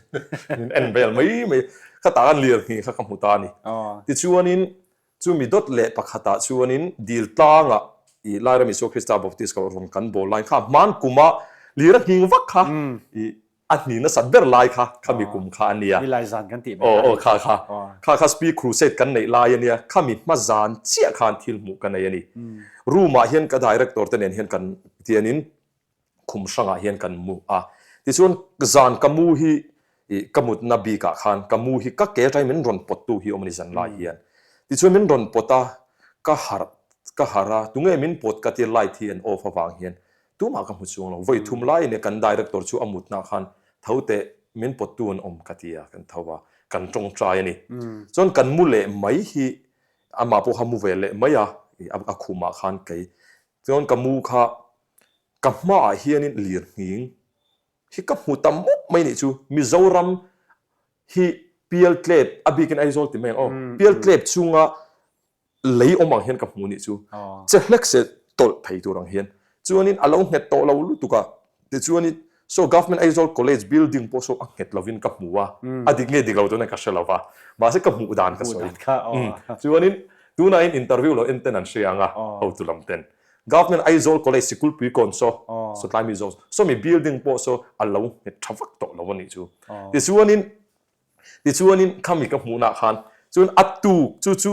min en vel mai mai, kha tah khan lirnghing kha ka hmu ta a ni. Tichuanin chumi dawt leh pakhatah chuanin dil tlangah i Lairam Isua Krista Baptist Kohhran kan bawl laiin kha hman kuma lir a nghing vak kha i A hni nasat ber lai kha khami kum kha a nia. Nilai zan kan tih mai kha. Aw aw kha kha. Kha kha Speak Crusade kan neih lai a nia. Khami hma zan chiah khan thil hmuh ka nei a ni. Room ah hian ka director te nen hian kan tianin khum hrangah hian kan mu a. Tichuan zan ka mu hi ih ka mutna bik ah khan ka mu hi ka ke atangin min rawn pawt tu hi awm a ni zan lai hian. Tichuan min rawn pawt a, ka harh ka harh a, tunge min pawt ka tia light hi an off avang hian Tumah ka hmu chuang lo. Vawi thum laiin e kan director chu a mutna khan tho teh min pawttu an awm ka ti a, kan tho a, kan tawngtai a ni. Chuan kan mu leh mai hi amah pawh kha mu ve leh mai a, a khumah khan kei. Chuan ka mu kha ka hmaah hianin lirnghing hi ka hmu ta mawp mai nih chu. Mizoram hi pialtlep a bikin Aizawl ti mai ang aw, pialtlep chunga lei awm ang hian ka hmu nih chu che hlek se tawlh thei tur ang hian chuanin a lo nghet tawh lo lutuk a tichuanin saw Government Aizawl College building pawh saw a nghet lovin ka hmu a a dik nge dik lo tuna ka hre lo va mahse ka hmuh dan ka sawi chuanin tunah in interview lo en ten an hria ang a hotu lam ten Government Aizawl College sikulpui kawn saw saw tlai mi zawng saw mi building pawh saw a lo nghet tha vak tawh lo a nih chu tichuanin Tichuanin khami ka hmuhnah khan chuan a tuk chu chu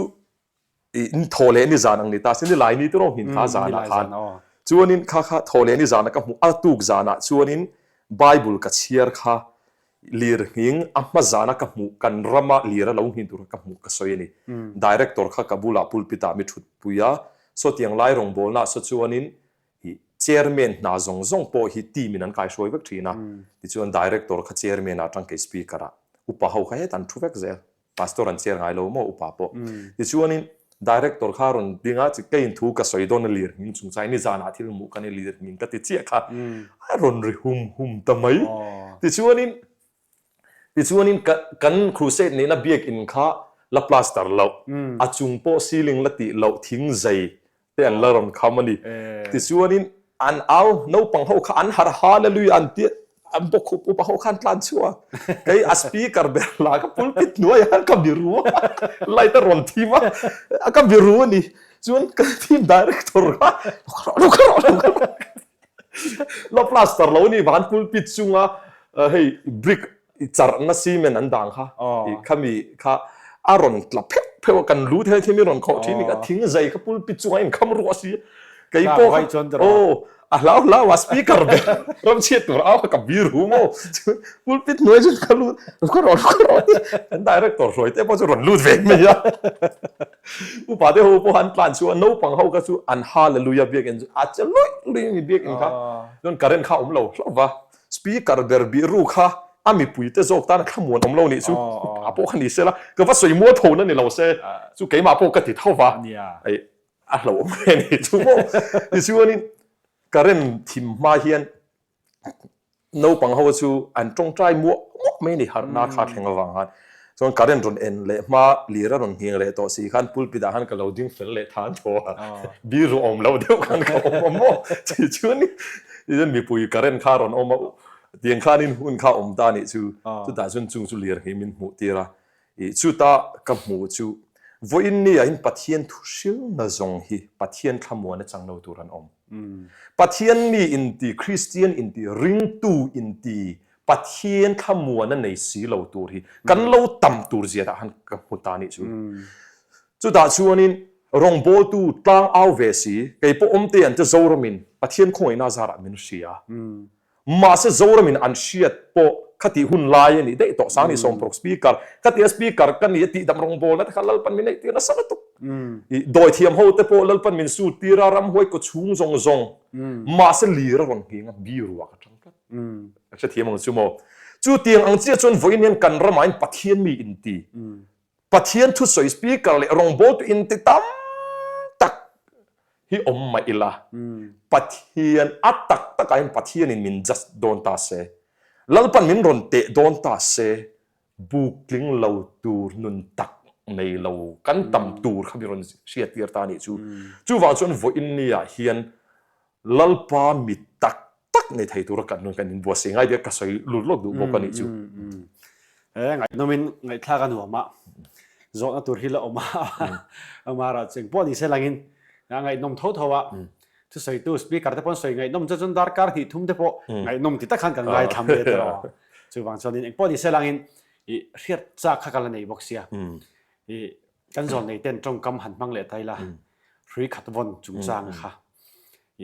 i thaw leh ni zan ang ni ta se ni lai ni te rawng hnin kha zanah khan chuanin kha kha thaw leh ni zanah ka hmuh a tuk zanah chuanin Bible ka chhiar kha lir nghing a hma zana ka hmuh kan rama lir a lo nghin tur ka hmuh ka sawi a ni. Director kha ka bulah pulpit ah mi thutpui a, sawtiang lai rawngbawlna saw chuanin I chairman hna zawng zawng pawh hi team in an kaihruai vek thin a, tichuan director kha chairman ah atang kei speaker ah upa ho kha hetah an thu vek zel, pastor an chair ngai lo maw upa pawh. Tichuanin director kha rawn ding a, keiin thu ka sawi dawn a lir hming chung chai nizanah thil hmuh ka ni lir hming ka ti chiah kha a rawn ri hum hum ta mai. Tichuanin Tichuanin kan crusade nihna biakinn kha la plaster loh, a chung pawh ceiling la tih loh thing zai te an la rawn kham a ni. Tichuanin an au naupang ho kha an harh haleluia an ti a. An bawkkhup upa ho khan tlan chhuak. Kei a speaker ber la ka pulpit hnuai ah ka biru a, light a rawn thim a, ka biru a ni. Chuan ka team director kha lo kha rawh, lo kha rawh, lo kha rawh. La plaster lo ni van pulpit chunga hei brick charhna cement an dang kha khami kha a rawn tla pheuh pheuh a, kan lu thei thim i rawn khawh thin ni kha thing zai kha pulpit chungah inkham ruah si kei pawh kha aw a hlau hlau a speaker ber ram chhiat tur au kha ka bir hu maw pulpit hnuai chuan ka lut ka rawn ka rawn kan director hruai te pawh chu rawn lut ve mai a upa te ho pawh an tlan chu a naupang ho kha chu an hallelujah biakinn chu a che luih luih a ni biakinn kha chuan current kha a awm lo hlauh va Speaker ber bih ru kha a mipuite zawk tan a thlamuan awm lo nih chu a pawh kha ni se la, ka va sawi mual tho na ni lo se chu keimah pawh ka ti tho va, ei a hlauhawm hle nih chu maw. Tichuanin current thim hma hian naupang ho chu an tawngtai muah muah mai a ni harhna kha thleng avang khan. Chuan current rawn en leh hma lir a rawn nghing leh tawh si khan pulpit ah khan ka lo ding fel leh than tho a, bir ru awm loh deuh khan ka awm a maw tichuan tichuan mipui current kha a rawn awm a, tiang khanin hun kha awm ta nih chu chutah chuan chung chu lir hi min hmuh tir a, ih chuta ka hmuh chu vawiin ni ah hian Pathian thu hrilna zawng hi Pathian thlamuan a chang lo tur an awm. Pathian mi inti Kristian inti ringtu inti Pathian thlamuan a nei si lo tur hi kan lo tam tur zia dah han ka hmu ta nih chu. Chutah chuanin rawngbawltu tlang au ve si, kei pawh awmte an te Zoramin Pathian khawngaihna zarah min hria. Mahse Zoramin an hriat pawh khatih hun lai a nih daih tawh Sangni Sawmparuk Speaker khatia Speaker ka ni a tihdam rawngbawlna te kha Lalpan min neih tir nasa lutuk. Dawithiam ho te pawh Lalpan min sut tir a, ramhuai kaw chhung zawng zawng. Mahse lir a rawn nghing a, biruak atang tlat. Ka hrethiam ang chu maw? Chu tiang ang chiah chuan vawiin hian kan ramah hian Pathian mi inti, Pathian thusawi speaker leh rawngbawltu inti tam tak hi awm mah ila, Pathian a tak takah hian Pathianin min judge dawn ta se, Lalpan min rawn teh dawn ta se, buk tling lo tur nun tak nei lo kan tam tur kha mi rawn hriattir ta a nih chu. Chuvang chuan vawiin niah hian Lalpa mi tak tak nei thei tura kan nun kan inbuatsaih ngai tia ka sawi lut lawk duh bawk a nih chu. He ngaihnawmin ngaihthlak a nuam a, zawhna tur hi la awm a, amara cheng pawh ni se langin a ngaihnawm tho tho a, thusawitu speaker te pawh an sawi ngaihnawm chuan chuan darkar hnih thum te pawh ngaihnawm ti tak khan kan ngaithla mai a tiraw. Chuvang chuanin engpawh ni se langin i hriat chak kha ka la nei bawk sia. I Kan zawn nei ten tawngkam han hmang leh ta ila, hrui khat vawn chungchang kha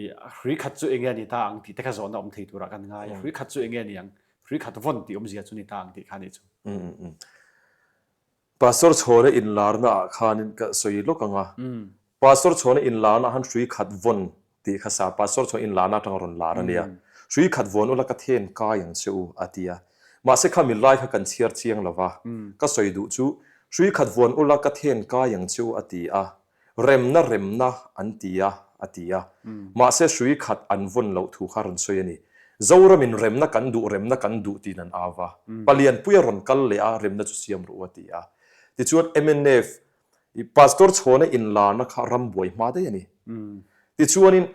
i hrui khat chu enge a ni ta ang tih te kha zawhna awm thei turah kan ngai a, hrui khat chu enge a ni ang, hrui khat vawn tih awmzia chu ni ta ang tih kha a nih chu. Pastor Chhawna inlarna ah khanin ka sawi lawk ang a, Pastor Chhawna inlarna ah khan hrui khat vawn tih kha sa Pastor chuan in lana atanga rawn lar a nia. Hrui khat vuan ula ka then kai ang che u a ti a. Mahse kha mi lai kha kan chhiar chiang lo va. Ka sawi duh chu hrui khat vuan ula ka then kai ang che u a ti a. Remna remna an ti a a ti a. Mahse hrui khat an vawn loh thu kha rawn sawi a ni. Zoramin remna kan duh remna kan duh tiin an au va. Palianpui a rawn kal leh a remna chu siam rawh u a ti a. Tichuan mnf I Pastor Chhawna inlarna kha ram buai hma daih a ni. Tichuanin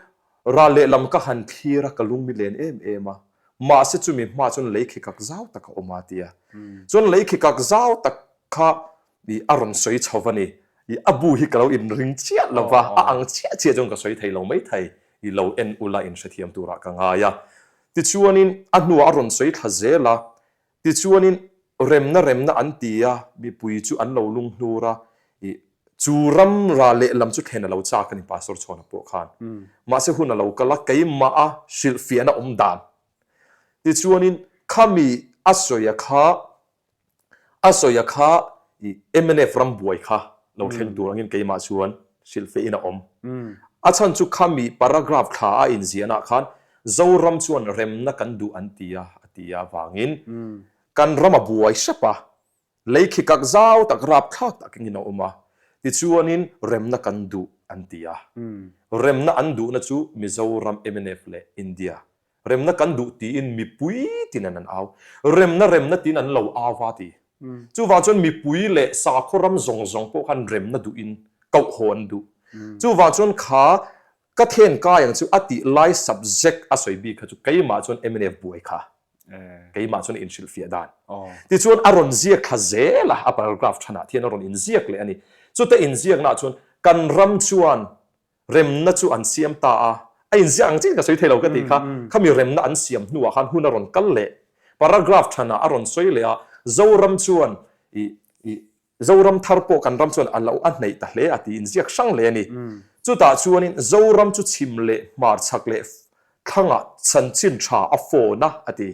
ral lehlam ka han thlir a, ka lung mi len em em a. Mahse chumi hma chuan lei khi kak zau tak a awm a ti a. Chuan lei khi kak zau tak kha i a rawn sawi chho va ni. I a bu hi ka lo inring chiah lo va, a ang chiah chiah chuan ka sawi thei lo mai thei. I lo en ula inhrethiam turah ka ngai a. Tichuanin a hnuah a rawn sawi thla zel a, Tichuanin remna remna an ti a, mipui chu an lo lunghnur a, i chu ram ra lehlam chu thlen a lo chak a ni Pastor Chhawna pawh khan. Mahse hun a lo kal a, keimah a hrilhfiahna awm dan. Tichuanin khami a sawi a kha a sawi a kha i mnf ram buai kha lo thleng tur angin keimah chuan hrilhfiahin a awm. A chhan chu khami paragraph thla a inziahnaah khan Zoram chuan remna kan duh an ti a, a ti a vangin kan ram a buai hrep a, lei khi kak zau tak rapthlak tak engin a awm a, tichuanin remna kan duh an ti a. Remna an duhna chu Mizoram mnf leh India remna kan duh tiin mipui tin an au. Remna remna tiin an lo au va ti. Chuvang chuan mipui leh sakhaw ram zawng zawng pawh khan remna duhin koh haw an duh. Chuvang chuan kha Ka then kai ang chu a tih lai subject a sawi bik kha chu keimah chuan mnf buai kha. Keimah chuan inhrilhfiah dan. Tichuan a rawn ziak thla zel a, a paragraph thanah thian a rawn inziak leh a ni. Chute inziaknaah chuan kan ram chuan remna chu an siam ta a, a inziak ang chiah ka sawi thei lo ka tih kha, khami remna an siam hnuah khan hun a rawn kal leh. Paragraph thanah a rawn sawi leh a, Zoram chuan i i Zoram thar pawh kan ram chuan a lo a hneih ta hle a tiin ziak hrang hle a ni. Chutah chuanin Zoram chu chhim leh hmar chhak leh thlangah chanchin tha a phone a a ti.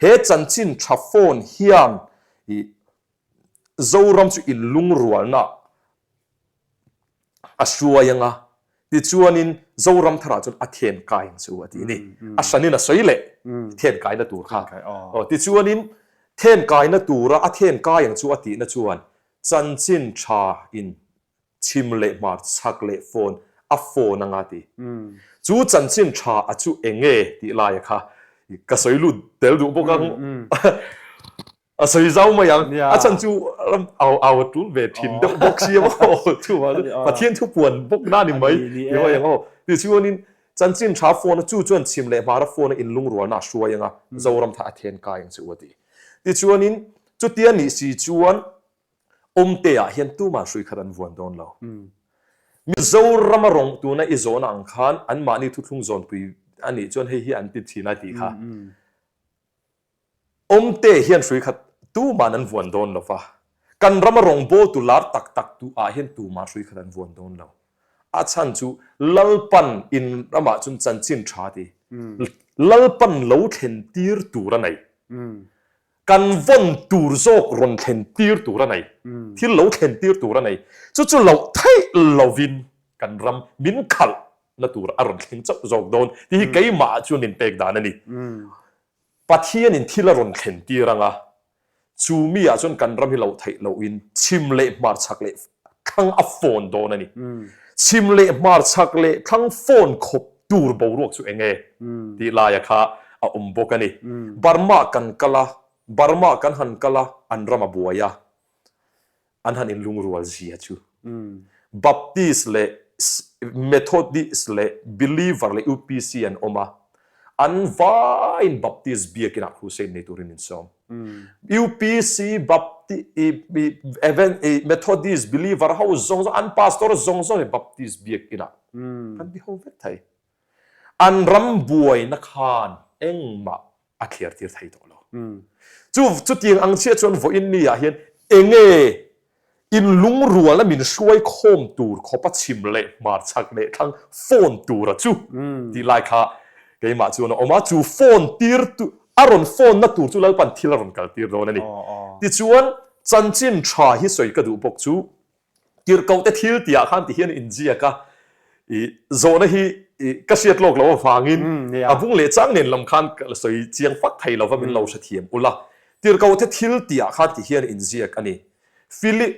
He chanchin tha phone hian i Zoram chu inlungrualna a hruai anga tichuanin Zoram tharah chuan a then kai ang chu a ti a ni. A hranin a sawi leh then kaina tur kha. Aw tichuanin then kaina tura a then kai ang chu a tihna chuan chanchin tha in chhim leh hmar chhak leh phone a phone anga ti. Chu chanchin tha a chu enge tih laia kha ka sawi lut tel duh bawk ang. A sawi zau mai ang. A chhan chu ram au au a tul ve thin deuh bawk si a maw chuvang chu Pathian thu puan bawk na ni mai ti mai ang aw. Tichuanin chanchin tha phone a chu chuan chhim leh hmara phone a inlungrualna a hruai ang a, Zoram tha a then kai ang che u a ti. Tichuanin chutia nih si chuan Awmte-ah hian tumah hrui khat an vuan dawn lo. Mizorama rawng tuna i zawhna ang khan anmahni thuthlung zawnpui a nih chuan hei hi an ti thin a tih kha. Awmte hian hrui khat tuman an vuan dawn lo va, kan rama rawngbawltu lar tak tak tu ah hian tumah hrui khat an vuan dawn lo. A chhan chu Lalpan in ramah chuan chanchin tha ti Lalpan lo thlen tir tur a nei. Kan vawn tur zawk rawn thlen tir tur a nei. Thil lo thlen tir tur a nei. Chu chu loh theih lovin kan ram min khalh na tur a rawn thleng chauh zawk dawn tih hi keimah chuan min pek dan a ni. Pathianin thil a rawn thlen tir ang a, chu mi ah chuan kan ram hi loh theih lohin chhim leh hmar chhak leh thlang a phone dawn a ni. Chhim leh hmar chhak leh thlang phone khawp tur boruak chu eng nge tih laia kha a awm bawk a ni. Burma kan kal a, Burma kan han kal a, an ram a buai a, an han inlungrual zia chu Baptist leh Methodist leh Believer leh UPC an awm a, an vaiin Baptist biakinah crusade nei turin min sawm. UPC, Baptist, Methodist, Believer ho zawng zawng, an pastor zawng zawng hi Baptist biakinah kan ti ho vek thei. An ram buaina khan engmah a thliar tir thei tawh lo. Chu chutiang ang chiah chuan vawiin ni ah hian enge in lungrualna min hruai khawm tur khawpa chhim leh hmar chhak leh thlang phone tura chu tih lai kha keimah chuan a awm a, chu phone tir tu a rawn phone na tur chu Lalpan thil a rawn kal tir dawn a ni. Tichuan chanchin tha hi sawi ka duh bawk chu Tirhkohte thil tihah khan ti hian inziak a, i zawhna hi i ka hriat lawk loh avangin a bung leh chang nen lam khan ka sawi chiang fak thei lova min lo hrethiam ula. Tirhkohte thil tihah khan ti hian inziak a ni. Philip,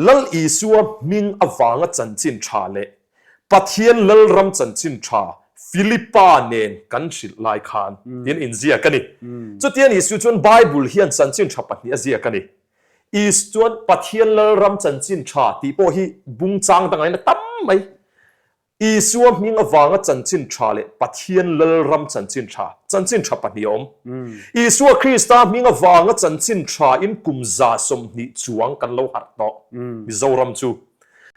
Lal Isua hming avanga chanchin tha leh Pathian Lalram chanchin tha Philipa nen kan hrilh lai khan tiin inziak a ni. Chutiang Isua chuan Bible hian chanchin tha pahnih a ziak a ni. Is chuan Pathian Lalram chanchin tha tih pawh hi bung chang dang ain a tam mai. Isua hming avanga chanchin tha leh Pathian Lalram chanchin tha, chanchin tha pahnih a awm. Isua Krista hming avanga chanchin tha in kum 120 chuang kan lo harh tawh. Mizoram chu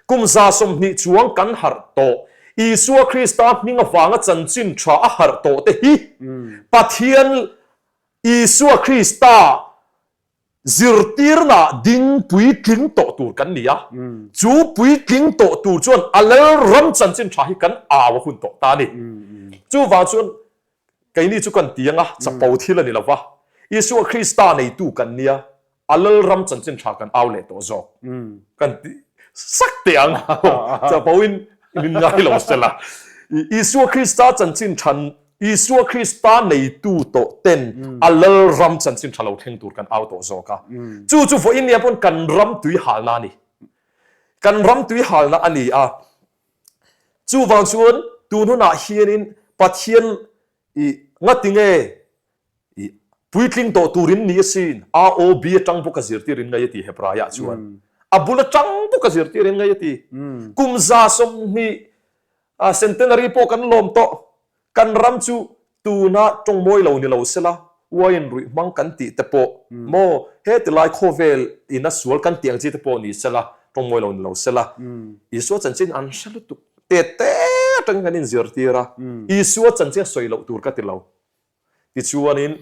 kum 120 chuang kan harh tawh. Isua Krista hming avanga chanchin tha a harh tawh te hi Pathian Isua Krista Zirtirna ding puitling tawh tur kan ni a, chu puitling tawh tur chuan a Lalram chanchin tha hi kan au a hun tawh ta a ni. Chuvang chuan keini chu kan ti ang a, chapo thil a ni lo va, Isua Krista neitu kan nia, a Lalram chanchin tha kan au leh tawh zawk kan ti sak teh ang, chapoin min ngai lo se la. Isua Krista chanchin tha Isua Krista neitu tawh ten a Lalram chanchin tha lo thleng tur kan au tawh zawk a. Chu chu vawiin nia pawn kan ram tui halna a ni. Kan ram tui halna a ni a. Chuvang chuan tun hunah hianin Pathian i ngatinge i puitling tawh turin ni asin AOB atang bawk a zirtir in ngai a ti Hebraiah chuan. A bul atang bawk a zirtir in ngai a ti. Kum 120 A centenary pawh kan lawm tawh. Kan ram chu tuna tawng mawi lo ni lo sela. Uaiin ruih hmang kan tih te pawh maw heti lai khawvel ina sual kan tih ang chi te pawh ni sela, tawngmawi lo ni lo sela, Isua chanchin an hre lutuk te te atangin kan inzirtir a, Isua chanchin a sawi loh tur ka ti lo. Tichuanin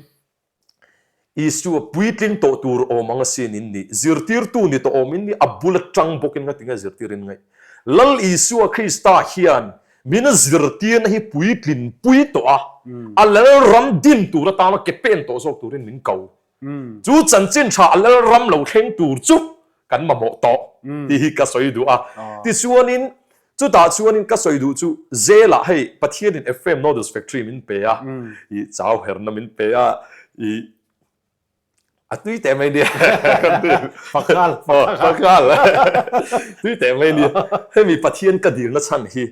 Isua puitling tawh tur awm ang asin in nih, zirtirtu ni tawh awm in nih, a bul atang bawkin nga tinge zirtir in ngaih. Lal Isua Krista hian min a zirtirna hi puitlin pui tawh a, a Lalram din tur atana ke pen tawh zawk turin min ko. Chu chanchin tha a Lalram lo thleng tur chu kan mamawh tawh tih hi ka sawi duh a. Tichuanin chutah chuanin ka sawi duh chu zelah hei Pathianin Ephraim Noodles Factory min pe a, i chau herna min pe a, i a tui teh mai nia. Pakal, pakal. Tui teh mai nia. Hemi Pathian ka dilna chhan hi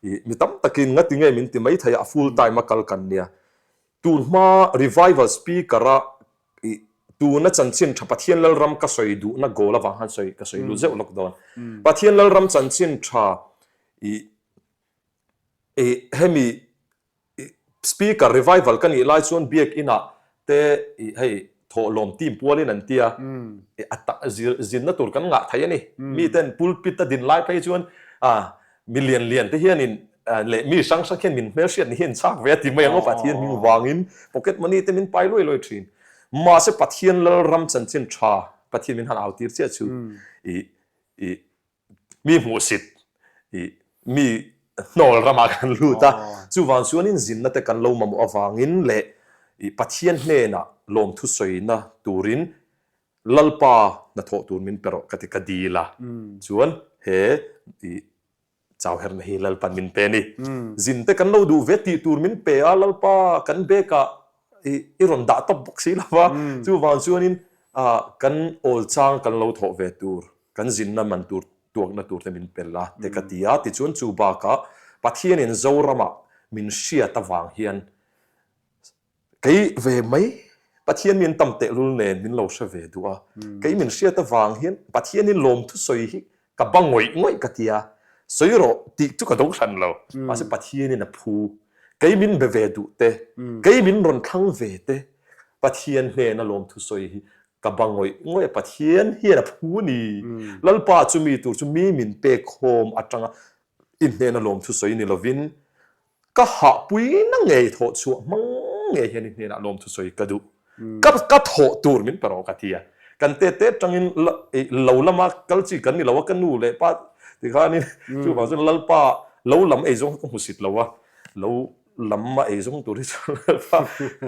i mi tam takin ngati nge min ti mai thei a, a full time a kal kan nia. Tun hma revival speaker a i tuna chanchin tha Pathian Lalram ka sawi duhna goal avang khan sawi ka sawi lut zeuh lawk dawn. Pathian Lalram chanchin tha i i hemi i speaker revival ka nih lai chuan biakin ah te i hei thawhlawm team pualin an tia i a tak zir zinna tur kan ngah thei a ni. Miten pulpit a din lai phei chuan a mi lian lian te hianin leh mi hrang hrang hian min hmelhriat ni hi an chak ve a ti mai ang aw Pathian hming vangin pocket money te min pai luai luai thin. Mahse Pathian Lalram chanchin tha Pathian min han au tir chiah chu i i mi hmuhsit i mi hnawl ramah kan lut a, chuvang chuanin zinna te kan lo mamawh avangin leh i Pathian hnenah lawmthu sawina turin Lalpa hnathawh tur min pe rawh ka ti ka dil a, chuan he i chau herna hi Lalpan min pe a ni. Zin te kan lo duh ve tih tur min pe a, Lalpa kan bag ah i i rawn dah tawp bawk si lo va, chuvang chuanin kan awl chang kan lo thawh ve tur, kan zinna man tur tuakna tur te min pel a te ka ti a, tichuan chu bakah Pathianin Zoramah min hriat avang hian Kei ve mai, Pathian min tam tehlul nen min lo hre ve duh a, kei min hriat avang hian Pathianin lawmthu sawi hi ka ba ngawih ngawih ka ti a, sawi rawh tih chu ka do hran lo, mahse Pathianin a phu, kei min be ve duh te, kei min rawn thlang ve te, Pathian hnena lawmthu sawi hi ka ba ngawih ngawih a, Pathian hian a phu ni, Lalpa chu mi tur chu mi min pek khawm atanga i hnena lawmthu sawi ni lovin, Ka hahpui na ngei thawh chhuah hmang ngei hian i hnenah lawmthu sawi ka duh. Ka ka thawh tur min pe rawh ka ti a. Kan te te tangin lo lama kal chi kan ni lo a, ka nu leh pa tikhanin chuvang chuan Lalpa lo lam ei zawng kha ka hmu sit lo a, lo lam a ei zawng tur hi chuan Lalpa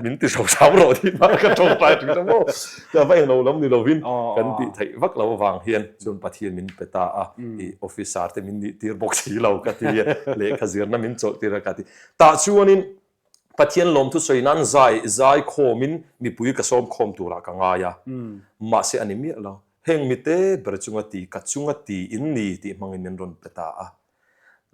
min ti hro hram rawh tih hma ka tawngtai thin a maw. Ka va englo lam ni lovin kan tih theih vak lo avang hian chuan Pathian min pe ta a. I officer te min nih tir bawk si lo ka ti a, lehkha zirna min chawlh tir a ka ti. Tah chuanin Pathian lawmthu sawi nan zai zai khawmin mipui ka sawm khawm turah ka ngai a, mahse a ni miah lo. Heng mite ber chunga ti ka chunga ti in ni tih hmangin min rawn pe ta a.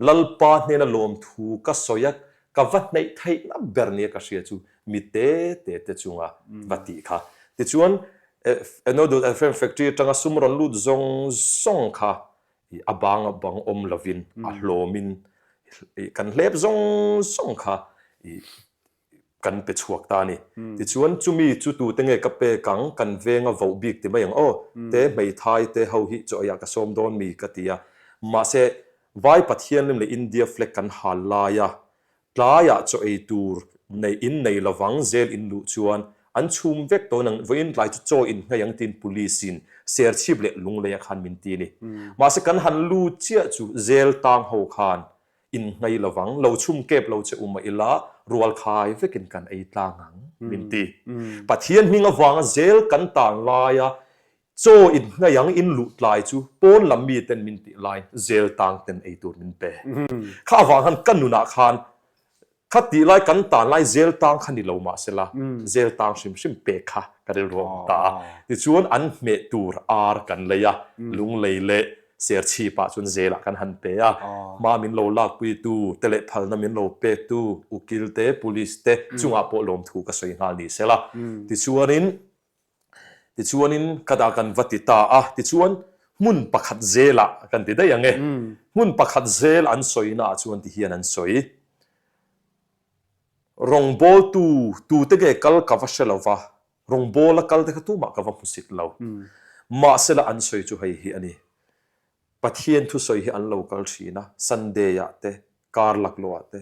Lalpa hnena lawmthu ka sawi a, ka va hneih theihna ber nia ka hria chu mi te te te chunga va tih kha. Tichuan, Anodul FM factory atanga sum rawn lut zawng zawng kha a bang a bang awm lovin a hlawmin kan hlep zawng zawng kha kan pe chhuak ta a ni. Tichuan, chumi chu tute nge ka pek ang, kan venga voh bik ti mai ang aw, te hmeithai te ho hi chaw eiah ka sawm dawn mi ka ti a. Mahse, Vai Pathianlim leh India flag kan hal lai a, tlaiah chaw ei tur nei in nei lovang zel in luh chuan an chhum vek dawn ang, vawiin tlai chu chaw in nghei ang tiin police in Serchhip leh Lungleiah khan min ti a ni. Mahse, kan han lut chiah chu zel tang ho khan In nghei lovang, lo chhum kep lo che u mah ila, rual khai vekin kan ei tlang ang, min ti. Pathian hming avanga zel kan tan laia chaw in nghei ang in luh tlai chu pawn lam mi ten min tih lai zel tang ten ei tur min pe. Kha avang khan ka nunah khan kha tih lai kan tan lai zel tang kha ni lo mah sela, zel tang hrim hrim pek kha ka rilru a awm ta a. Tichuan an hmeh tur ar kan lei a, lunglei leh Serchhip ah chuan zelah kan han pe a, hma min lo lakpuitu te leh phalna min lo pektu ukil te, police te chungah pawh lawmthu ka sawi nghal ni sela. Tichuanin, tichuanin ka dah kan va ti ta a, tichuan hmun pakhat zelah kan ti daih ang e, hmun pakhat zel an sawina ah chuan ti hian an sawi. Rawngbawltu tute nge kal ka va hre lo va, rawngbawla kal te kha tumah ka va hmusit lo. Mahsela an sawi chu hei hi a ni, Pathian thusawi hi an lo kal thin a, Sunday-ah te, kar laklawhah te,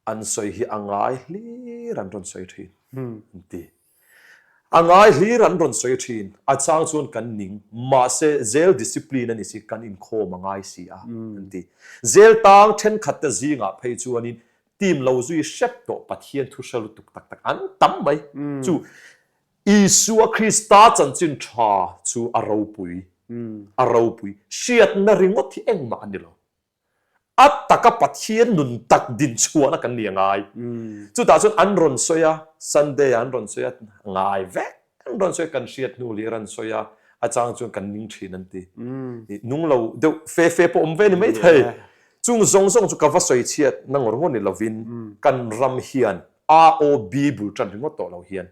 an sawi hi a ngai hlir an rawn sawi thin an ti. A ngai hlir an rawn sawi thin, a chang chuan kan ning, mahse zel discipline a ni si, kan inkhawm a ngai si a an ti. Zel tang thenkhat te zingah phei chuanin team lo zui hrep tawh Pathian thu hre lutuk tak tak an tam mai. Chu Isua Krista chanchin tha chu a ropui, a ropui, hriatna ringawt hi engmah a ni lo. A taka Pathian nun tak din chhuahna kan ni a ngai. Chutah chuan an rawn sawi a, Sunday ah an rawn sawi a, ngai vek an rawn sawi a, kan hriat hnu lir an sawi a, a chang chuan kan ning thin an ti. Nung lo deuh fe fe pawh awm ve ni maithei. Chung zawng zawng chu ka va sawi chhiat na ngawr ngawr ni lovin kan ram hian AOB bul tan ringawt tawh lo hian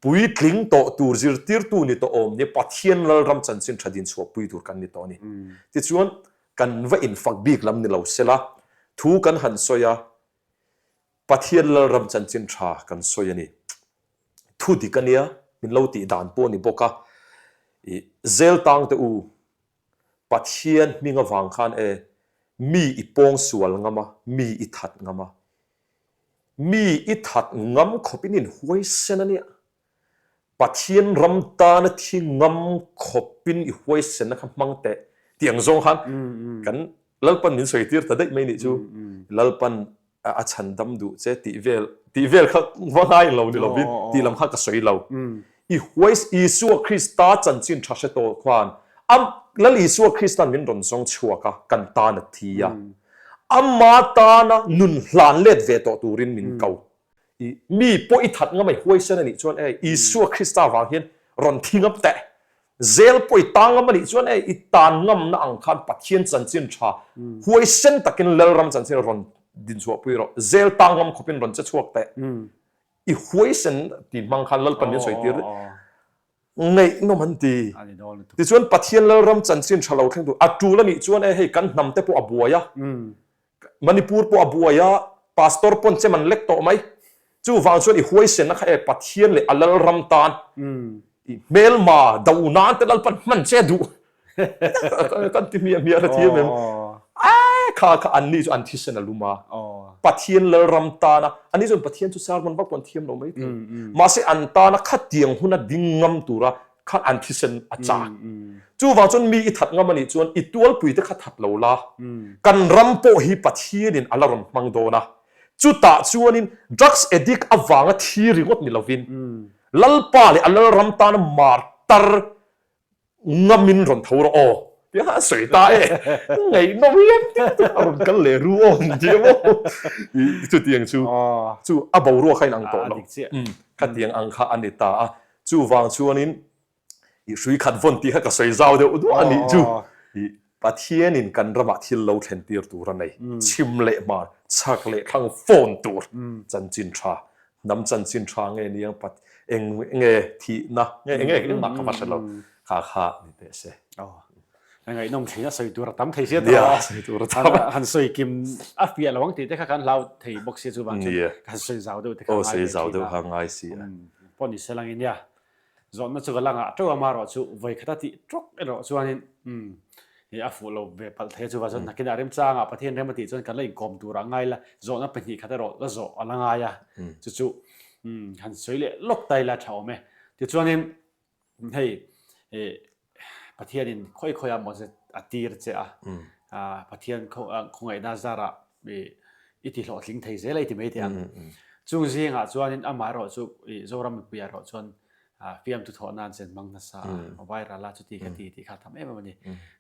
puitling tawh tur zirtirtu ni tawh awm ni Pathian Lalram chanchin tha din chhuahpui tur kan ni tawh a ni. Tichuan Kan va infak bik lam ni lo sela, thu kan han sawi a, Pathian Lalram chanchin tha kan sawi a ni. Thu dik a nia, min lo tih dan pawh a ni bawk a. I zel tang teh u, Pathian hming avang khan e, mi i pawng sual ngam a, mi i that ngam a. Mi i that ngam khawpin in huaisen a nia. Pathian ram tana thi ngam khawpin i huaisenna kha hmang teh tih ang zawng khan kan Lalpan min sawi tir ta daih mai nih chu. Lalpan a chhan dam duh che tih vel tih vel kha va ngai lo ni lovin tih lam kha ka sawi lo. I huais Isua Krista chanchin tha hre tawh khan a Lal Isua Kristan min rawn zawng chhuak a, kan tan a thi a. Ama tana nun hlan let ve tawh turin min ko. I mi pawh i that ngam a, i huaisen a nih chuan e, Isua Krista vang hian rawn thi ngam teh. Zel pawh i tang ngam a nih chuan e, i tan ngamna ang khan Pathian chanchin tha huaisen takin Lalram chanchin rawn dinchhuahpui rawh. Zel tang ngam khawpin rawn che chhuak teh. I huaisen ti hmang khan Lalpan min sawi tir ngaihnawm an ti. Tichuan Pathian Lalram chanchin tha lo thleng tur a tul a nih chuan e, hei kan hnam te pawh a buai a. Manipur pawh a buai a, Pastor pawn chem an lek tawh mai. Chuvang chuan i huaisenna kha e Pathian leh a Lalram tan i hmelma do nan te Lalpan hman che duh kan ti hmiah hmiah hre thiam em? A kha kha anni chu an thisen a lum a, Pathian Lalram tana anni chuan Pathian chu sermon vak pawh an thiam lo mai thei. Mahse an tana khatiang huna ding ngam tura khan an thisen a chak. Chuvang chuan mi i that ngam a nih chuan i tualpui te kha that lo la, kan ram pawh hi Pathianin a la rawn hmang dawn a. Chutah chuanin drugs addict avanga thi ringawt ni lovin Lalpa leh a Lalram tana martar ngamin rawn tho rawh aw tia a sawi ta e. Ngaihnawm lem deuh deuh a rawn kal leh ru aw an ti emaw. Chutiang chu chu a boruak a inang tawh lo. Khatiang ang kha a ni ta a. Chuvang chuanin i hrui khat vawn tih kha ka sawi zau deuh duah a nih chu. I Pathianin kan ramah thil lo thlen tir tur a nei. Chhim leh hmar, chhak leh thlang phone tur chanchin tha, hnam chanchin tha nge niang Pat eng nge thihna nge eng nge engmah ka va hre lo kha kha ni teh se. A ngaihnawm thin a sawi tur a tam thei sia tawh a, sawi tur a tam. Han sawi kim a fiah lo ang tih te kha kan hlau thei bawk sia chuvang chuan kan sawi zau deuh te kha ngai ve thin a. Kha ngai si a. Pawh ni se langin nia zawhna chu ka la ngah teuh a marawh chu vawi khat a tih tawk erawh chuanin a fuh lo ve palh thei a chuvang chuan nakinah remchangah Pathian rem a tih chuan kan la inkawm turah ngai la zawhna pahnih khat erawh la zawh a la ngai a chu chu han sawi leh lawk ta ila tha awm e. Tichuanin Hei Pathianin khawi khawiah maw a tir che a, Pathian khawngaihna zarah i ti hlawhtling thei zel a i ti mai teh ang. Chung zingah chuanin amaherawh chu Zoram mipuiah erawh chuan fiamthu thawh nan chen hmang nasa a, viral a chuti kha ti tih kha a tam em em a ni.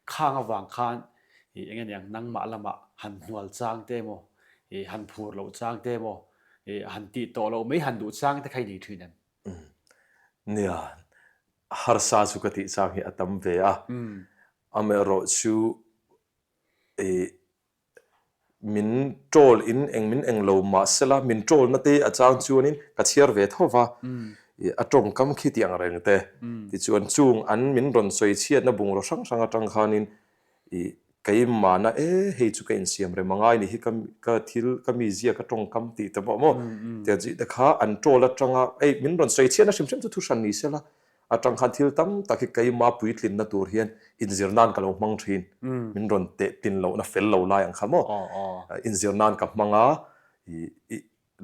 Khang avang khan eng nge niang nangmah lamah han hnual chang te emaw, han phur loh chang te emaw, han tih tawh loh mai han duh chang te kha i nei thin em? Nia, harsa chu ka tih chang hi a tam ve a. Amaherawh chu ih min troll in eng min eng lo mah sela min troll na te a chang chuanin ka chhiar ve tho va, ih a tawngkam khi tih ang reng te. Tichuan chung an min rawn sawi chhiatna bungraw hrang hrang atang khanin ih. Keimahna e hei chu ka insiam rem angai ni hi ka ka thil ka mizia ka tawngkam tih te pawh maw tiang chi te kha an troll atanga ei min rawn sawi chhiatna hrim hrim chu thu hran ni sela atang khan thil tam tak hi keima puitlinna tur hian inzir nan ka lo hmang thin min rawn teh tlin lohna fel lo lai ang kha maw inzir nan ka hmang a i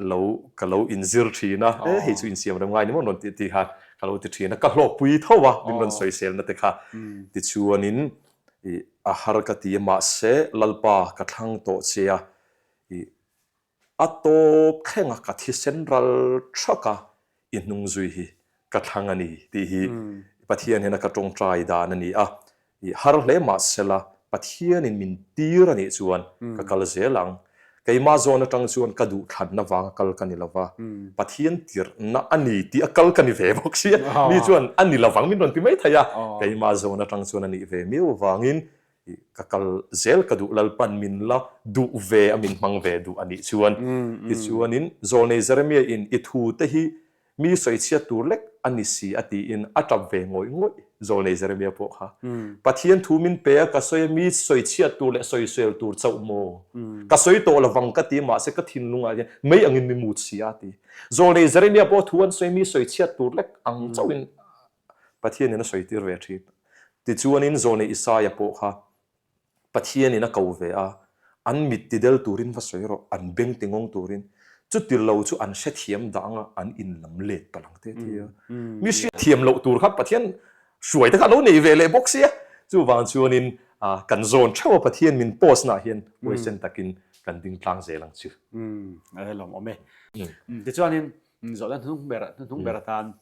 lo ka lo inzir thin a, e hei chu insiam rem ngai ni maw rawn tih tih kha ka lo ti thin a, ka hlawkpui tho a min rawn sawiselna te kha tichuanin i a har ka ti a mahse Lalpa ka thlang tawh che a i a tawp thleng a ka thisen ral thak a i hnung zui hi ka thlang a ni tih hi Pathian hian a ka tawngtai dan a ni a, i har hle mah sela Pathianin min tir a nih chuan ka kal zel ang. Keimah zawn atang chuan ka duhthlanna vanga kal ka ni lova, Pathian tirhna a ni tih a kal ka ni ve bawk sia, mi chuan a ni lovang min rawn ti mai thei a, keimah zawn atang chuan a nih ve miau avangin Ka kal zel ka duh Lalpan min la duh ve a min hmang ve duh a nih chuan tichuanin Zawlnei Jeremia in i thu te hi mi sawichhiat tur lek a ni si a tiin a tap ve ngawih ngawih Zawlnei Jeremia pawh kha Pathian thu min pe a ka sawi a mi sawichhiat tur leh sawisel tur chauh maw ka sawi tawh lovang ka ti mahse ka thinlungah hian mei angin mi mut si a ti Zawlnei Jeremia pawh thu an sawi mi sawichhiat tur lek ang chauhin Pathianin a sawitir ve thin. Tichuanin Zawlnei Isaia pawh kha Pathianin a ko ve a, an mit tidel turin va sawi rawh, an beng tingawng turin. Chuti lo chu an hrethiam dah anga an inlam let palh ang te ti a. Mi hriatthiam loh tur kha Pathian hruai te kha a lo nei ve leh bawk sia. Chuvang chuanin kan zawn theuh a Pathian min post naah hian huaisen takin kan ding tlang zel ang chu. A lawmawm e. Tichuanin zawhna hnuhnung ber atan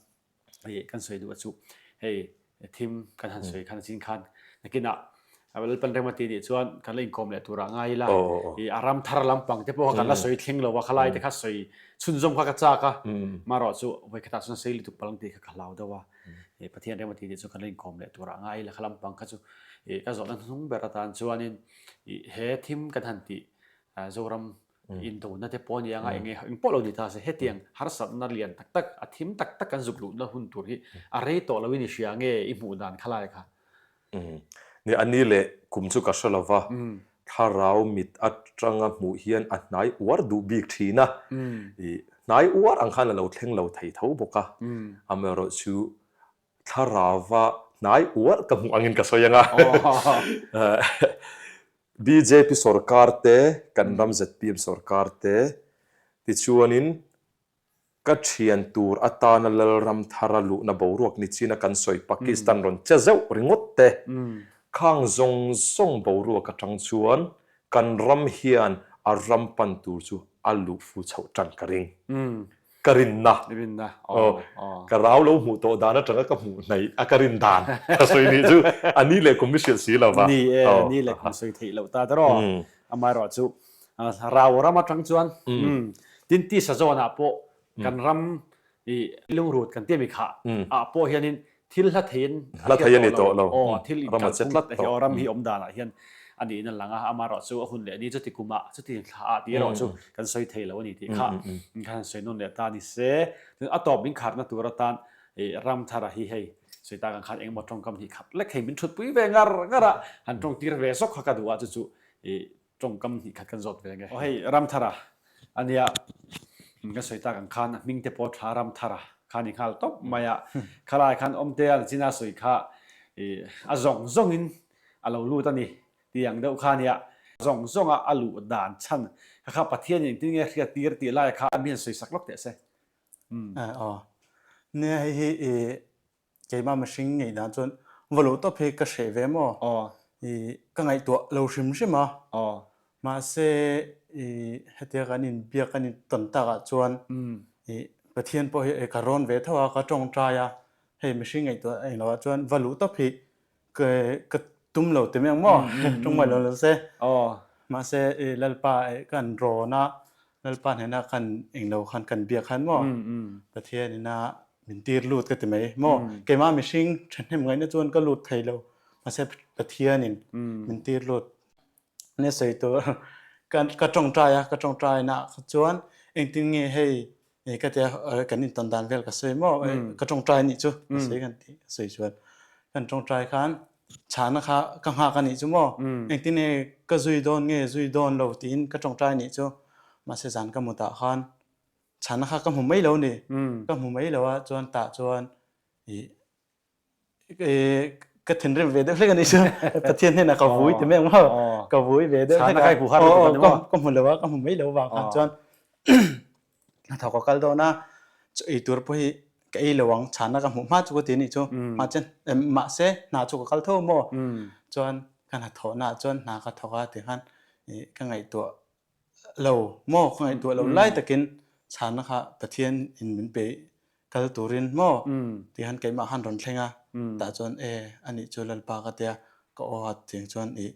hei kan sawi duh a chu hei thim kan han sawi khan chin khan nakinah Lalpan rem a ti nih chuan kan la inkawm leh turah ngai ila i a ram thar lampang te pawh kha kan la sawi thleng lo a khalai te kha sawi chhunzawm kha ka chak a marawh chu vawikhatah chuan sei lutuk palang tih kha ka hlau deuh a i Pathian rem a ti nih chuan kan la inkawm leh turah ngai ila kha lampang kha chu i ka zawhna hnuhnung ber atan chuanin i he thim kan han tih Zoram Indona te pawh a ni anga eng nge eng pawh lo ni ta se hetiang harsatna lian tak tak a thim tak tak kan zuk luhna hun tur hi a rei tawh loin i hria nge i hmuh dan kha lai kha? Ni a ni leh kum chu ka hre lo va, thlarau mit atanga hmuh hian a hnai uar duh bik thin a, i hnai uar ang khan a lo thleng lo thei tho bawk a, amaherawhchu Thlarauva hnai uar ka hmuh angin ka sawi ang a. Bjp sorkar te, kan ram zpm sorkar te tichuanin ka thian tur atana Lalram thara luhna boruak ni china kan sawi Pakistan rawn che zeuh ringawt te khang zawng zawng boruak atang chuan kan ram hian a ram pan tur chu a luh fu chhoh tan ka ring. Ka rinna. Rinna. Aw. Aw. Ka rau lo hmuh tawh dan atanga ka hmuh hnaih a ka rin dan ka sawi nih chu a ni leh kum i hrilh si lo va. Ni e, ni leh kum sawi theih loh ta tawh. Amaherawh chu rau ram atang chuan tin tisa zawnah pawh kan ram i lungrut kan ti ami kha ah pawh hianin Thil hla theiin a hriat tawh lo. Aw, thil inkalphung tlat aw, ram hi awm danah hian a niin a lang a, amaherawh chu a hun leh ni chuti kumah, chuti thlaah tih erawh chu kan sawi thei lo a ni tih kha kan han sawi nawn leh ta ni se. Chuan a tawp min kharna tur atan ram thara hi hei sawi tak ang khan engemaw tawngkam hnih khat lek hei min thutpui ve ngar ngar a, han tawngtir ve zawk kha ka duh a chu chu Tawngkam hnih khat kan zawt ve nge. Aw hei Ramthara a nia kan sawi tak ang khan a hming te pawh tha Ramthara kha ni nghal tawp mai a. Khalai khan Awmtea an china sawi kha a zawng zawngin a lo lut a ni tih ang deuh kha a nia. Zawng zawnga a luh dan chhan kha kha Pathian in engtin nge hriat tir tih lai kha mi han sawi sak lawk teh se. Aw nia hei hi Keimah mihring ngei dan chuan va luh tawp hi ka hreh ve maw? I ka ngaihtuah lo hrim hrim a. Mahse i hetia kan inbiak kan intawn takah chuan i Pathian pawh hi ka rawn ve tho a, ka tawngtai a, hei mihring ngaihtuah eng lohah chuan va luh tawp hi ka ka tum lo ti mai ang maw? Tawngmai lo lo se. Mahse i Lalpa kan rawn a, Lalpa hnena kan englo khan kan biak khan maw Pathian ina min tir lut ka ti mai maw keimah mihring thahnem ngaihna chuan ka lut thei lo mahse Pathian in min tir lut nia sawi tur ka ka tawngtai a ka tawngtai na kha chuan engtin nge hei ka tia kan intawn dan vel ka sawi maw ka tawngtai nih chu ka sawi kan ti ka sawi chuan kan tawngtai khan. Chhana kha ka nghak a nih chu maw? Engtin nge ka zui dawn nge zui dawn lo tiin ka tawngtai a nih chu. Mahse zan ka mutah khan chhana kha ka hmu mai lo ni. Ka hmu mai lo a chuan tah chuan ih ka thinrim ve deuh hlek a nih chu. Pathian hnenah ka vui ti mai ang maw? Ka vui ve deuh hlek a. Ka hmu lo a, ka hmu mai lo vang khan chuan hnathawk ka kal dawn a, chaw ei tur pawh hi ka ei lo ang, chhanna ka hmuh hma chu ka ti anih chu, mahse hna chu ka kal tho maw? Chuan ka hnathawhna ah chuan hna ka thawk a ti khan ih ka ngaihtuah lo maw? Ka ngaihtuah lo lai takin chhanna kha Pathian in min pe kal turin maw? Ti khan keimah khan rawn thleng a, tah chuan e anih chu Lalpa ka tia ka aw a tiang chuan ih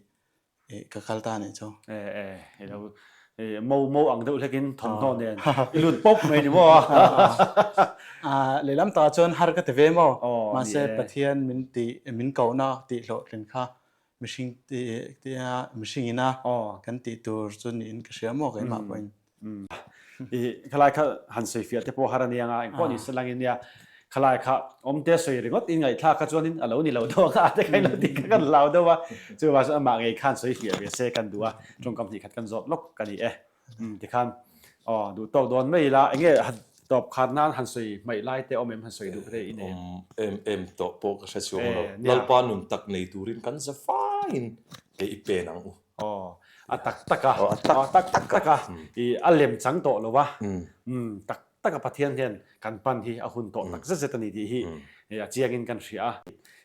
Eh, ka kal ta nih chu. Eh, eh, i lo eh, mo mo ang deuh hlekin thawmhnaw nen i lut pawp mai ni maw? Ah, lehlam takah chuan har ka ti ve maw? Mahse Pathian min ti min kohna tih hlawhtlin kha mihring ti tia mihring ina kan tih tur chu niin ka hria maw keimah pawhin. I khalai kha han sawi fiah te pawh har a nia nga engpawh ni se langin nia khalai kha awmte sawi ringawt in ngaihthlak kha chuanin a lo ni lo deuh anga te kha in lo tih kha kan hlau deuh a chuvang chuan amah ngei khan sawi fiah ve se kan duh a tawngkam hnih khat kan zawt lawk ka ni e tikhan aw duh tawk dawn mai ila enge han tawp khat nan han sawi hmaih lai te awm em han sawi duh te i nei em? Awm em em tawh pawh ka hre chhuang lo Lalpa nun tak nei turin kan za faiin ke i pen ang u. Aw, a tak tak a, a tak tak tak a, i a lem chang tawh lo va, tak tak a Pathian hian kan pan hi a hun tawh tak zet zet a ni tih hi a chiangin kan hria a,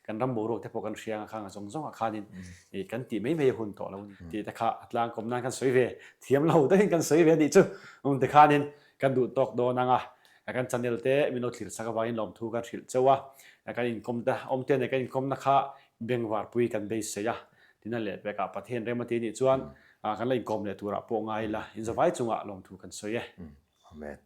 kan ram boruak te pawh kan hria ang a khang a zawng zawng ah khanin i kan tih mai mai a hun tawh lo a ni tih te kha a tlangkawm nan kan sawi ve thiam lo deuhin kan sawi ve a nih chu, um tikhanin kan duh tawk dawn ang a, kan channel te min lo thlir chak avangin lawmthu kan hrilh chauh a, kan inkawm te awm te nen kan inkawmna kha bengvarpui kan beisei a. Tina leh pekah Pathian rem a ti nih chuan kan la inkawm leh turah pawh ngai ila, inzavai chungah lawmthu kan sawi e. Amen.